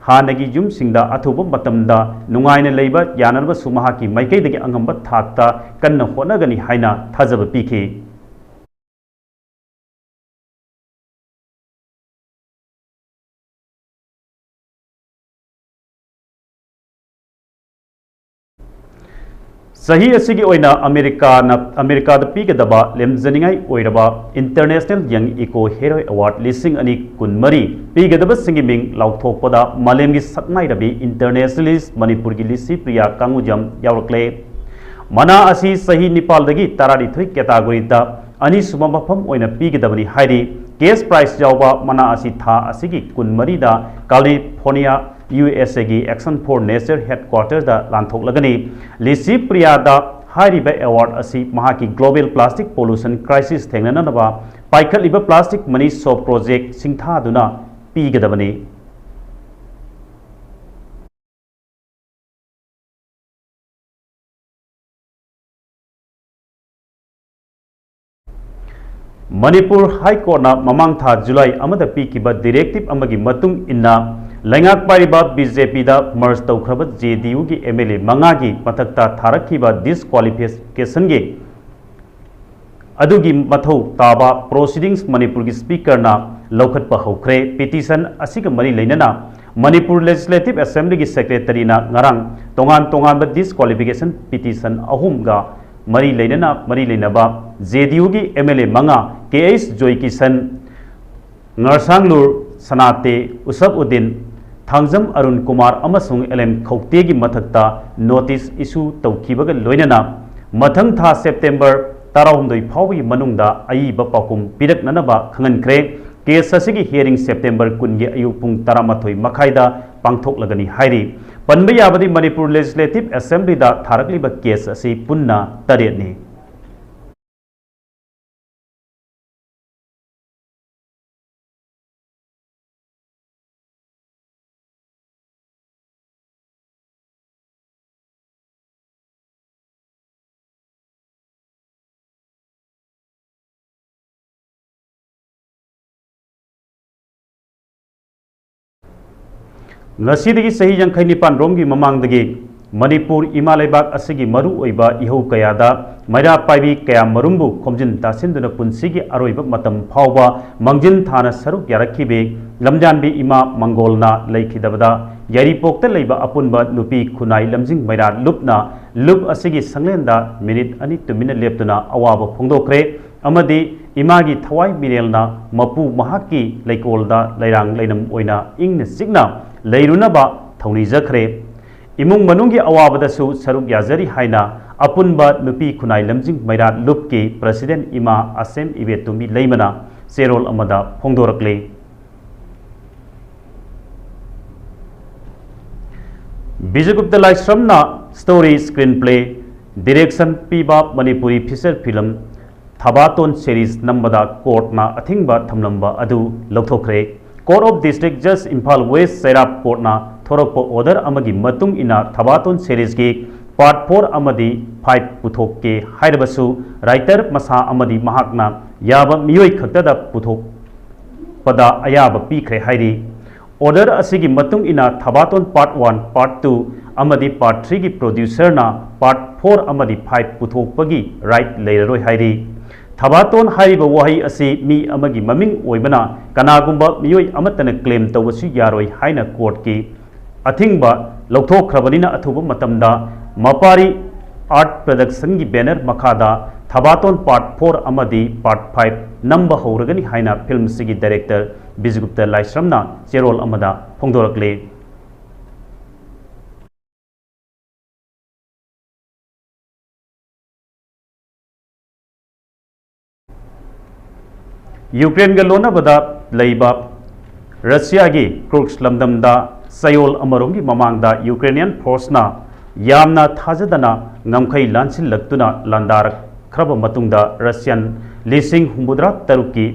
ꯍꯥꯟꯅꯒꯤ ꯌꯨꯝꯁꯤꯡꯗ ꯑꯊꯨꯕ ꯃꯇꯝꯗ ꯅꯨꯡꯉꯥꯏꯅ ꯂꯩꯕ ꯌꯥꯅꯅꯕꯁꯨ ꯃꯍꯥꯛꯀꯤ ꯃꯥꯏꯀꯩꯗꯒꯤ ꯑꯉꯝꯕ ꯊꯥꯛꯇ ꯀꯟꯅ ꯍꯣꯠꯅꯒꯅꯤ ꯍꯥꯏꯅ ꯊꯥꯖꯕ ꯄꯤꯈꯤ꯫ ꯆꯍꯤ ꯑꯁꯤꯒꯤ ꯑꯣꯏꯅ ꯑꯃꯦꯔꯤꯀꯥꯅ, ꯑꯃꯦꯔꯤꯀꯥꯗ ꯄꯤꯒꯗꯕ ꯂꯦꯝꯖꯅꯤꯡꯉꯥꯏ ꯑꯣꯏꯔꯕ International Young Eco Hero Award ꯂꯤꯁꯤꯡ ꯑꯅꯤ ꯀꯨꯟꯃꯔꯤ ꯄꯤꯒꯗꯕꯁꯤꯡꯒꯤ ꯃꯤꯡ ꯂꯥꯎꯊꯣꯛꯄꯗ ꯃꯥꯂꯦꯝꯒꯤ ꯁꯛꯅꯥꯏꯔꯕꯤ internationalist ꯃꯅꯤꯄꯨꯔꯒꯤ ꯂꯤꯁꯤ ꯄ꯭ꯔꯤꯌꯥ ꯀꯥꯡꯉꯨꯖꯝ ꯌꯥꯎꯔꯛꯂꯦ꯫ ꯃꯅꯥ ꯑꯁꯤ ꯆꯍꯤ ꯅꯤꯄꯥꯜꯗꯒꯤ ꯇꯔꯥꯅꯤꯊꯣꯏ categoryꯗ ꯑꯅꯤꯁꯨꯕ ꯃꯐꯝ ꯑꯣꯏꯅ ꯄꯤꯒꯗꯕꯅꯤ ꯍꯥꯏꯔꯤ꯫ Cash prize ꯌꯥꯎꯕ ꯃꯅꯥ ꯑꯁꯤ ꯊꯥ ꯑꯁꯤꯒꯤ ꯀꯨꯟꯃꯔꯤꯗ California, USAꯒꯤ Action for Nature headquarterꯗ ꯂꯥꯟꯊꯣꯛꯂꯒꯅꯤ꯫ ꯂꯤꯁꯤ ꯄ꯭ꯔꯤꯌꯥꯗ ꯍꯥꯏꯔꯤꯕ award ꯑꯁꯤ ꯃꯍꯥꯛꯀꯤ global plastic pollution crisis ꯊꯦꯡꯅꯅꯕ ꯄꯥꯏꯈꯠꯂꯤꯕ plastic money shop project ꯁꯤꯡꯊꯥꯗꯨꯅ ꯄꯤꯒꯗꯕꯅꯤ꯫ ꯃꯅꯤꯄꯨꯔ High Courtꯅ ꯃꯃꯥꯡ ꯊꯥ July ꯑꯃꯗ ꯄꯤꯈꯤꯕ directive ꯑꯃꯒꯤ ꯃꯇꯨꯡ ꯏꯟꯅ, ꯂꯩꯉꯥꯛ ꯄꯥꯏꯔꯤꯕ BJPꯗ merge ꯇꯧꯈ꯭ꯔꯕ JDUꯒꯤ MLA ꯃꯉꯥꯒꯤ ꯃꯊꯛꯇ ꯊꯥꯔꯛꯈꯤꯕ disqualificationꯒꯤ ꯑꯗꯨꯒꯤ ꯃꯊꯧ ꯇꯥꯕ proceedings ꯃꯅꯤꯄꯨꯔꯒꯤ Speakerꯅ ꯂꯧꯈꯠꯄ ꯍꯧꯈ꯭ꯔꯦ꯫ Petition ꯑꯁꯤꯒ ꯃꯔꯤ ꯂꯩꯅꯅ ꯃꯅꯤꯄꯨꯔ Legislative Assemblyꯒꯤ Secretaryꯅ ꯉꯔꯥꯡ ꯇꯣꯉꯥꯟ ꯇꯣꯉꯥꯟꯕ disqualification petition ꯑꯍꯨꯝꯒ ꯃꯔꯤ ꯂꯩꯅꯅ, ꯃꯔꯤ ꯂꯩꯅꯕ JDUꯒꯤ MLA ꯃꯉꯥ, KH ꯖꯣꯏꯀꯤꯁꯟ, ꯉꯔꯁꯥꯡꯂꯨꯔ ꯁꯅꯥꯇꯦ, ꯎꯁꯞ ꯎꯗꯤꯟ, ꯊꯥꯡꯖꯝ ꯑꯔꯨꯟ ꯀꯨꯃꯥꯔ ꯑꯃꯁꯨꯡ LM ꯈꯧꯇꯦꯒꯤ ꯃꯊꯛꯇ notice issue ꯇꯧꯈꯤꯕꯒ ꯂꯣꯏꯅꯅ ꯃꯊꯪ ꯊꯥ September ꯇꯔꯥꯍꯨꯝꯗꯣꯏ ꯐꯥꯎꯕꯒꯤ ꯃꯅꯨꯡꯗ ꯑꯏꯕ ꯄꯥꯎꯈꯨꯝ ꯄꯤꯔꯛꯅꯅꯕ ꯈꯪꯍꯟꯈ꯭ꯔꯦ꯫ Case ꯑꯁꯤꯒꯤ hearing September ꯀꯨꯟꯒꯤ ꯑꯌꯨꯛ ꯄꯨꯡ ꯇꯔꯥꯃꯥꯊꯣꯏ ꯃꯈꯥꯏꯗ ꯄꯥꯡꯊꯣꯛꯂꯒꯅꯤ ꯍꯥꯏꯔꯤ꯫ ꯄꯟꯕ ꯌꯥꯕꯗꯤ ꯃꯅꯤꯄꯨꯔ Legislative Assemblyꯗ ꯊꯥꯔꯛꯂꯤꯕ case ꯑꯁꯤ ꯄꯨꯟꯅ ꯇꯔꯦꯠꯅꯤ꯫ ꯉꯁꯤꯗꯒꯤ ꯆꯍꯤ ꯌꯥꯡꯈꯩ ꯅꯤꯄꯥꯟ ꯔꯣꯝꯒꯤ ꯃꯃꯥꯡꯗꯒꯤ ꯃꯅꯤꯄꯨꯔ ꯏꯃꯥ ꯂꯩꯕꯥꯛ ꯑꯁꯤꯒꯤ ꯃꯔꯨ ꯑꯣꯏꯕ ꯏꯍꯧ ꯀꯌꯥꯗ ꯃꯩꯔꯥ ꯄꯥꯏꯕꯤ ꯀꯌꯥ ꯃꯔꯨꯝꯕꯨ ꯈꯣꯝꯖꯤꯟ ꯇꯥꯁꯤꯟꯗꯨꯅ ꯄꯨꯟꯁꯤꯒꯤ ꯑꯔꯣꯏꯕ ꯃꯇꯝ ꯐꯥꯎꯕ ꯃꯥꯡꯖꯤꯟ ꯊꯥꯅ ꯁꯔꯨꯛ ꯌꯥꯔꯛꯈꯤꯕꯤ ꯂꯝꯖꯥꯟꯕꯤ ꯏꯃꯥ ꯃꯪꯒꯣꯜꯅ ꯂꯩꯈꯤꯗꯕꯗ, ꯌꯥꯏꯔꯤꯄꯣꯛꯇ ꯂꯩꯕ ꯑꯄꯨꯟꯕ ꯅꯨꯄꯤ ꯈꯨꯟꯅꯥꯏ ꯂꯝꯖꯤꯡ ꯃꯩꯔꯥ ꯂꯨꯞꯅ ꯂꯨꯞ ꯑꯁꯤꯒꯤ ꯁꯪꯂꯦꯟꯗ ꯃꯤꯅꯤꯠ ꯑꯅꯤ ꯇꯨꯃꯤꯟꯅ ꯂꯦꯞꯇꯨꯅ ꯑꯋꯥꯕ ꯐꯣꯡꯗꯣꯛꯈ꯭ꯔꯦ꯫ ꯑꯃꯗꯤ ꯏꯃꯥꯒꯤ ꯊꯋꯥꯏ ꯃꯤꯔꯦꯜꯅ ꯃꯄꯨ ꯃꯍꯥꯛꯀꯤ ꯂꯩꯀꯣꯜꯗ ꯂꯩꯔꯥꯡ ꯂꯩꯅꯝ ꯑꯣꯏꯅ ꯏꯪꯅ ꯆꯤꯛꯅ ꯂꯩꯔꯨꯅꯕ ꯊꯧꯅꯤꯖꯈ꯭ꯔꯦ꯫ ꯏꯃꯨꯡ ꯃꯅꯨꯡꯒꯤ ꯑꯋꯥꯕꯗꯁꯨ ꯁꯔꯨꯛ ꯌꯥꯖꯔꯤ ꯍꯥꯏꯅ ꯑꯄꯨꯟꯕ ꯅꯨꯄꯤ ꯈꯨꯟꯅꯥꯏ ꯂꯝꯖꯤꯡ ꯃꯩꯔꯥ ꯂꯨꯞꯀꯤ ꯄ꯭ꯔꯁꯤꯗꯦꯟ ꯏꯃꯥ ꯑꯁꯦꯝ ꯏꯕꯦꯇꯣꯝꯕꯤ ꯂꯩꯃꯅ ꯆꯦꯔꯣꯜ ꯑꯃꯗ ꯐꯣꯡꯗꯣꯔꯛꯂꯤ꯫ ꯕꯤꯖꯨꯒꯨꯞꯇ ꯂꯥꯏꯁ꯭ꯔꯝꯅ story, screenplay, direction ꯄꯤꯕ ꯃꯅꯤꯄꯨꯔꯤ feature film ꯊꯕꯥꯇꯣꯟ series ꯅꯝꯕꯗ courtꯅ ꯑꯊꯤꯡꯕ ꯊꯝꯂꯝꯕ ꯑꯗꯨ ꯂꯧꯊꯣꯛꯈ꯭ꯔꯦ꯫ Court of District Judge, Imphal West ꯆꯩꯔꯥꯞ courtꯅ ꯊꯣꯔꯛꯄ order ꯑꯃꯒꯤ ꯃꯇꯨꯡ ꯏꯟꯅ ꯊꯕꯥꯇꯣꯟ seriesꯀꯤ part four ꯑꯃꯗꯤ five ꯄꯨꯊꯣꯛꯀꯦ ꯍꯥꯏꯔꯕꯁꯨ, writer ꯃꯁꯥ ꯑꯃꯗꯤ ꯃꯍꯥꯛꯅ ꯌꯥꯕ ꯃꯤꯑꯣꯏ ꯈꯛꯇꯗ ꯄꯨꯊꯣꯛꯄꯗ ꯑꯌꯥꯕ ꯄꯤꯈ꯭ꯔꯦ ꯍꯥꯏꯔꯤ꯫ Order ꯑꯁꯤꯒꯤ ꯃꯇꯨꯡ ꯏꯟꯅ ꯊꯕꯥꯇꯣꯟ part one, part two ꯑꯃꯗꯤ part threeꯒꯤ producerꯅ part four ꯑꯃꯗꯤ five ꯄꯨꯊꯣꯛꯄꯒꯤ right ꯂꯩꯔꯔꯣꯏ ꯍꯥꯏꯔꯤ꯫ ꯊꯕꯥꯇꯣꯟ ꯍꯥꯏꯔꯤꯕ ꯋꯥꯍꯩ ꯑꯁꯤ ꯃꯤ ꯑꯃꯒꯤ ꯃꯃꯤꯡ ꯑꯣꯏꯕꯅ, ꯀꯅꯥꯒꯨꯝꯕ ꯃꯤꯑꯣꯏ ꯑꯃꯠꯇꯅ claim ꯇꯧꯕꯁꯨ ꯌꯥꯔꯣꯏ ꯍꯥꯏꯅ courtꯀꯤ ꯑꯊꯤꯡꯕ ꯂꯧꯊꯣꯛꯈ꯭ꯔꯕꯅꯤꯅ, ꯑꯊꯨꯕ ꯃꯇꯝꯗ ꯃꯄꯥꯔꯤ Art Productionꯒꯤ banner ꯃꯈꯥꯗ ꯊꯕꯥꯇꯣꯟ part four ꯑꯃꯗꯤ part five ꯅꯝꯕ ꯍꯧꯔꯒꯅꯤ ꯍꯥꯏꯅ filmꯁꯤꯒꯤ director ꯕꯤꯖꯨꯒꯨꯞꯇ ꯂꯥꯏꯁ꯭ꯔꯝꯅ ꯆꯦꯔꯣꯜ ꯑꯃꯗ ꯐꯣꯡꯗꯣꯔꯛꯂꯤ꯫ ꯌꯨꯀ꯭ꯔꯦꯟꯒ ꯂꯣꯟꯅꯕꯗ ꯂꯩꯕ ꯔꯁꯤꯌꯥꯒꯤ ꯀ꯭ꯔꯨꯛꯁ ꯂꯝꯗꯝꯗ ꯆꯌꯣꯜ ꯑꯃꯔꯣꯝꯒꯤ ꯃꯃꯥꯡꯗ Ukrainian forceꯅ ꯌꯥꯝꯅ ꯊꯥꯖꯗꯅ ꯉꯝꯈꯩ ꯂꯥꯟꯁꯤꯜꯂꯛꯇꯨꯅ ꯂꯥꯟꯗꯥꯔꯛꯈ꯭ꯔꯕ ꯃꯇꯨꯡꯗ, Russian ꯂꯤꯁꯤꯡ ꯍꯨꯝꯐꯨꯇꯔꯥ ꯇꯔꯨꯛꯀꯤ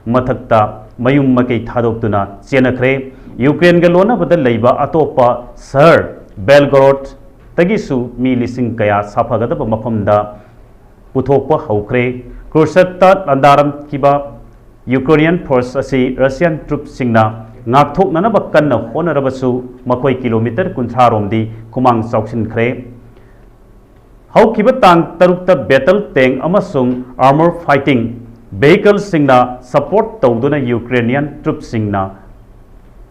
ꯃꯊꯛꯇ ꯃꯌꯨꯝ ꯃꯀꯩ ꯊꯥꯗꯣꯛꯇꯨꯅ ꯆꯦꯟꯅꯈ꯭ꯔꯦ꯫ ꯌꯨꯀ꯭ꯔꯦꯟꯒ ꯂꯣꯟꯅꯕꯗ ꯂꯩꯕ ꯑꯇꯣꯞꯄ ꯁꯍꯔ ꯕꯦꯜꯒꯣꯔꯣꯗꯇꯒꯤꯁꯨ ꯃꯤ ꯂꯤꯁꯤꯡ ꯀꯌꯥ ꯁꯥꯐꯒꯗꯕ ꯃꯐꯝꯗ ꯄꯨꯊꯣꯛꯄ ꯍꯧꯈ꯭ꯔꯦ꯫ ꯀ꯭ꯔꯨꯁꯛꯇ ꯂꯥꯟꯗꯥꯔꯝꯈꯤꯕ Ukrainian force ꯑꯁꯤ Russian troops ꯁꯤꯡꯅ ꯉꯥꯛꯊꯣꯛꯅꯅꯕ ꯀꯟꯅ ꯍꯣꯠꯅꯔꯕꯁꯨ ꯃꯈꯣꯏ ꯀꯤꯂꯣꯃꯤꯇꯔ ꯀꯨꯟꯊ꯭ꯔꯥ ꯔꯣꯝꯗꯤ ꯈꯨꯃꯥꯡ ꯆꯥꯎꯁꯤꯟꯈ꯭ꯔꯦ꯫ ꯍꯧꯈꯤꯕ ꯇꯥꯡ ꯇꯔꯨꯛꯇ battle tank ꯑꯃꯁꯨꯡ armor fighting vehicleꯁꯤꯡꯅ support ꯇꯧꯗꯨꯅ Ukrainian troopꯁꯤꯡꯅ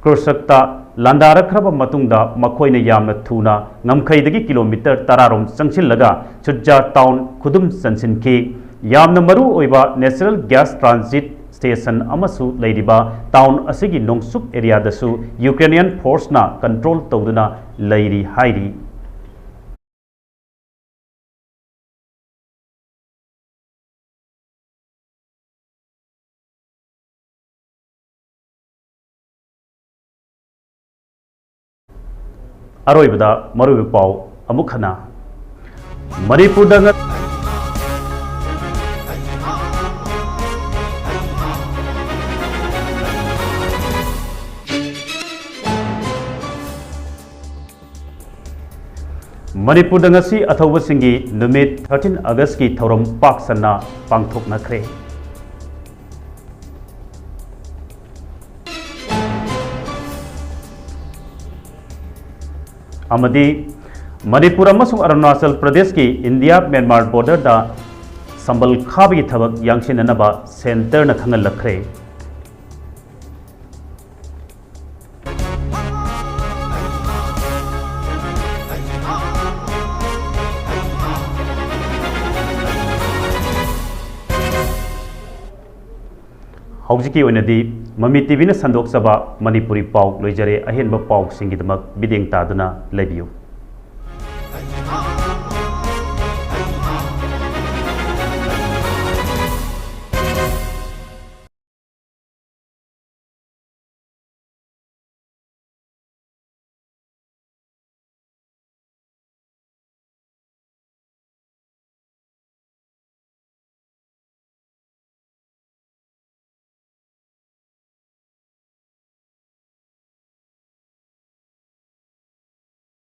Kurskꯇ ꯂꯥꯟꯗꯥꯔꯛꯈ꯭ꯔꯕ ꯃꯇꯨꯡꯗ ꯃꯈꯣꯏꯅ ꯌꯥꯝꯅ ꯊꯨꯅ ꯉꯝꯈꯩꯗꯒꯤ ꯀꯤꯂꯣꯃꯤꯇꯔ ꯇꯔꯥ ꯔꯣꯝ ꯆꯪꯁꯤꯜꯂꯒ Sudzha town ꯈꯨꯗꯨꯝ ꯆꯟꯁꯤꯟꯈꯤ꯫ ꯌꯥꯝꯅ ꯃꯔꯨ ꯑꯣꯏꯕ natural gas transit station ꯑꯃꯁꯨ ꯂꯩꯔꯤꯕ town ꯑꯁꯤꯒꯤ ꯅꯣꯡꯆꯨꯞ areaꯗꯁꯨ Ukrainian forceꯅ control ꯇꯧꯗꯨꯅ ꯂꯩꯔꯤ ꯍꯥꯏꯔꯤ꯫ ꯑꯔꯣꯏꯕꯗ ꯃꯔꯨꯑꯣꯏꯕ ꯄꯥꯎ ꯑꯃꯨꯛ ꯍꯟꯅ꯫ ꯃꯅꯤꯄꯨꯔꯗ ꯉ-, ꯃꯅꯤꯄꯨꯔꯗ ꯉꯁꯤ ꯑꯊꯧꯕꯁꯤꯡꯒꯤ ꯅꯨꯃꯤꯠ, thirteen Augustꯀꯤ ꯊꯧꯔꯝ ꯄꯥꯛ ꯁꯟꯅ ꯄꯥꯡꯊꯣꯛꯅꯈ꯭ꯔꯦ꯫ ꯑꯃꯗꯤ ꯃꯅꯤꯄꯨꯔ ꯑꯃꯁꯨꯡ ꯑꯔꯨꯅꯥꯆꯜ ꯄ꯭ꯔꯗꯦꯁꯀꯤ ꯏꯟꯗꯤꯌꯥ ꯃ꯭ꯌꯥꯟꯃꯥꯔ borderꯗ ꯁꯝꯕꯜ ꯈꯥꯕꯒꯤ ꯊꯕꯛ ꯌꯥꯡꯁꯤꯟꯅꯅꯕ centreꯅ ꯈꯪꯍꯜꯂꯛꯈ꯭ꯔꯦ꯫ ꯍꯧꯖꯤꯛꯀꯤ ꯑꯣꯏꯅꯗꯤ ꯃꯃꯤ ꯇꯤꯚꯤꯅ ꯁꯟꯗꯣꯛꯆꯕ ꯃꯅꯤꯄꯨꯔꯤ ꯄꯥꯎ ꯂꯣꯏꯖꯔꯦ꯫ ꯑꯍꯦꯟꯕ ꯄꯥꯎꯁꯤꯡꯒꯤꯗꯃꯛ ꯃꯤꯠꯌꯦꯡ ꯇꯥꯗꯨꯅ ꯂꯩꯕꯤꯌꯨ꯫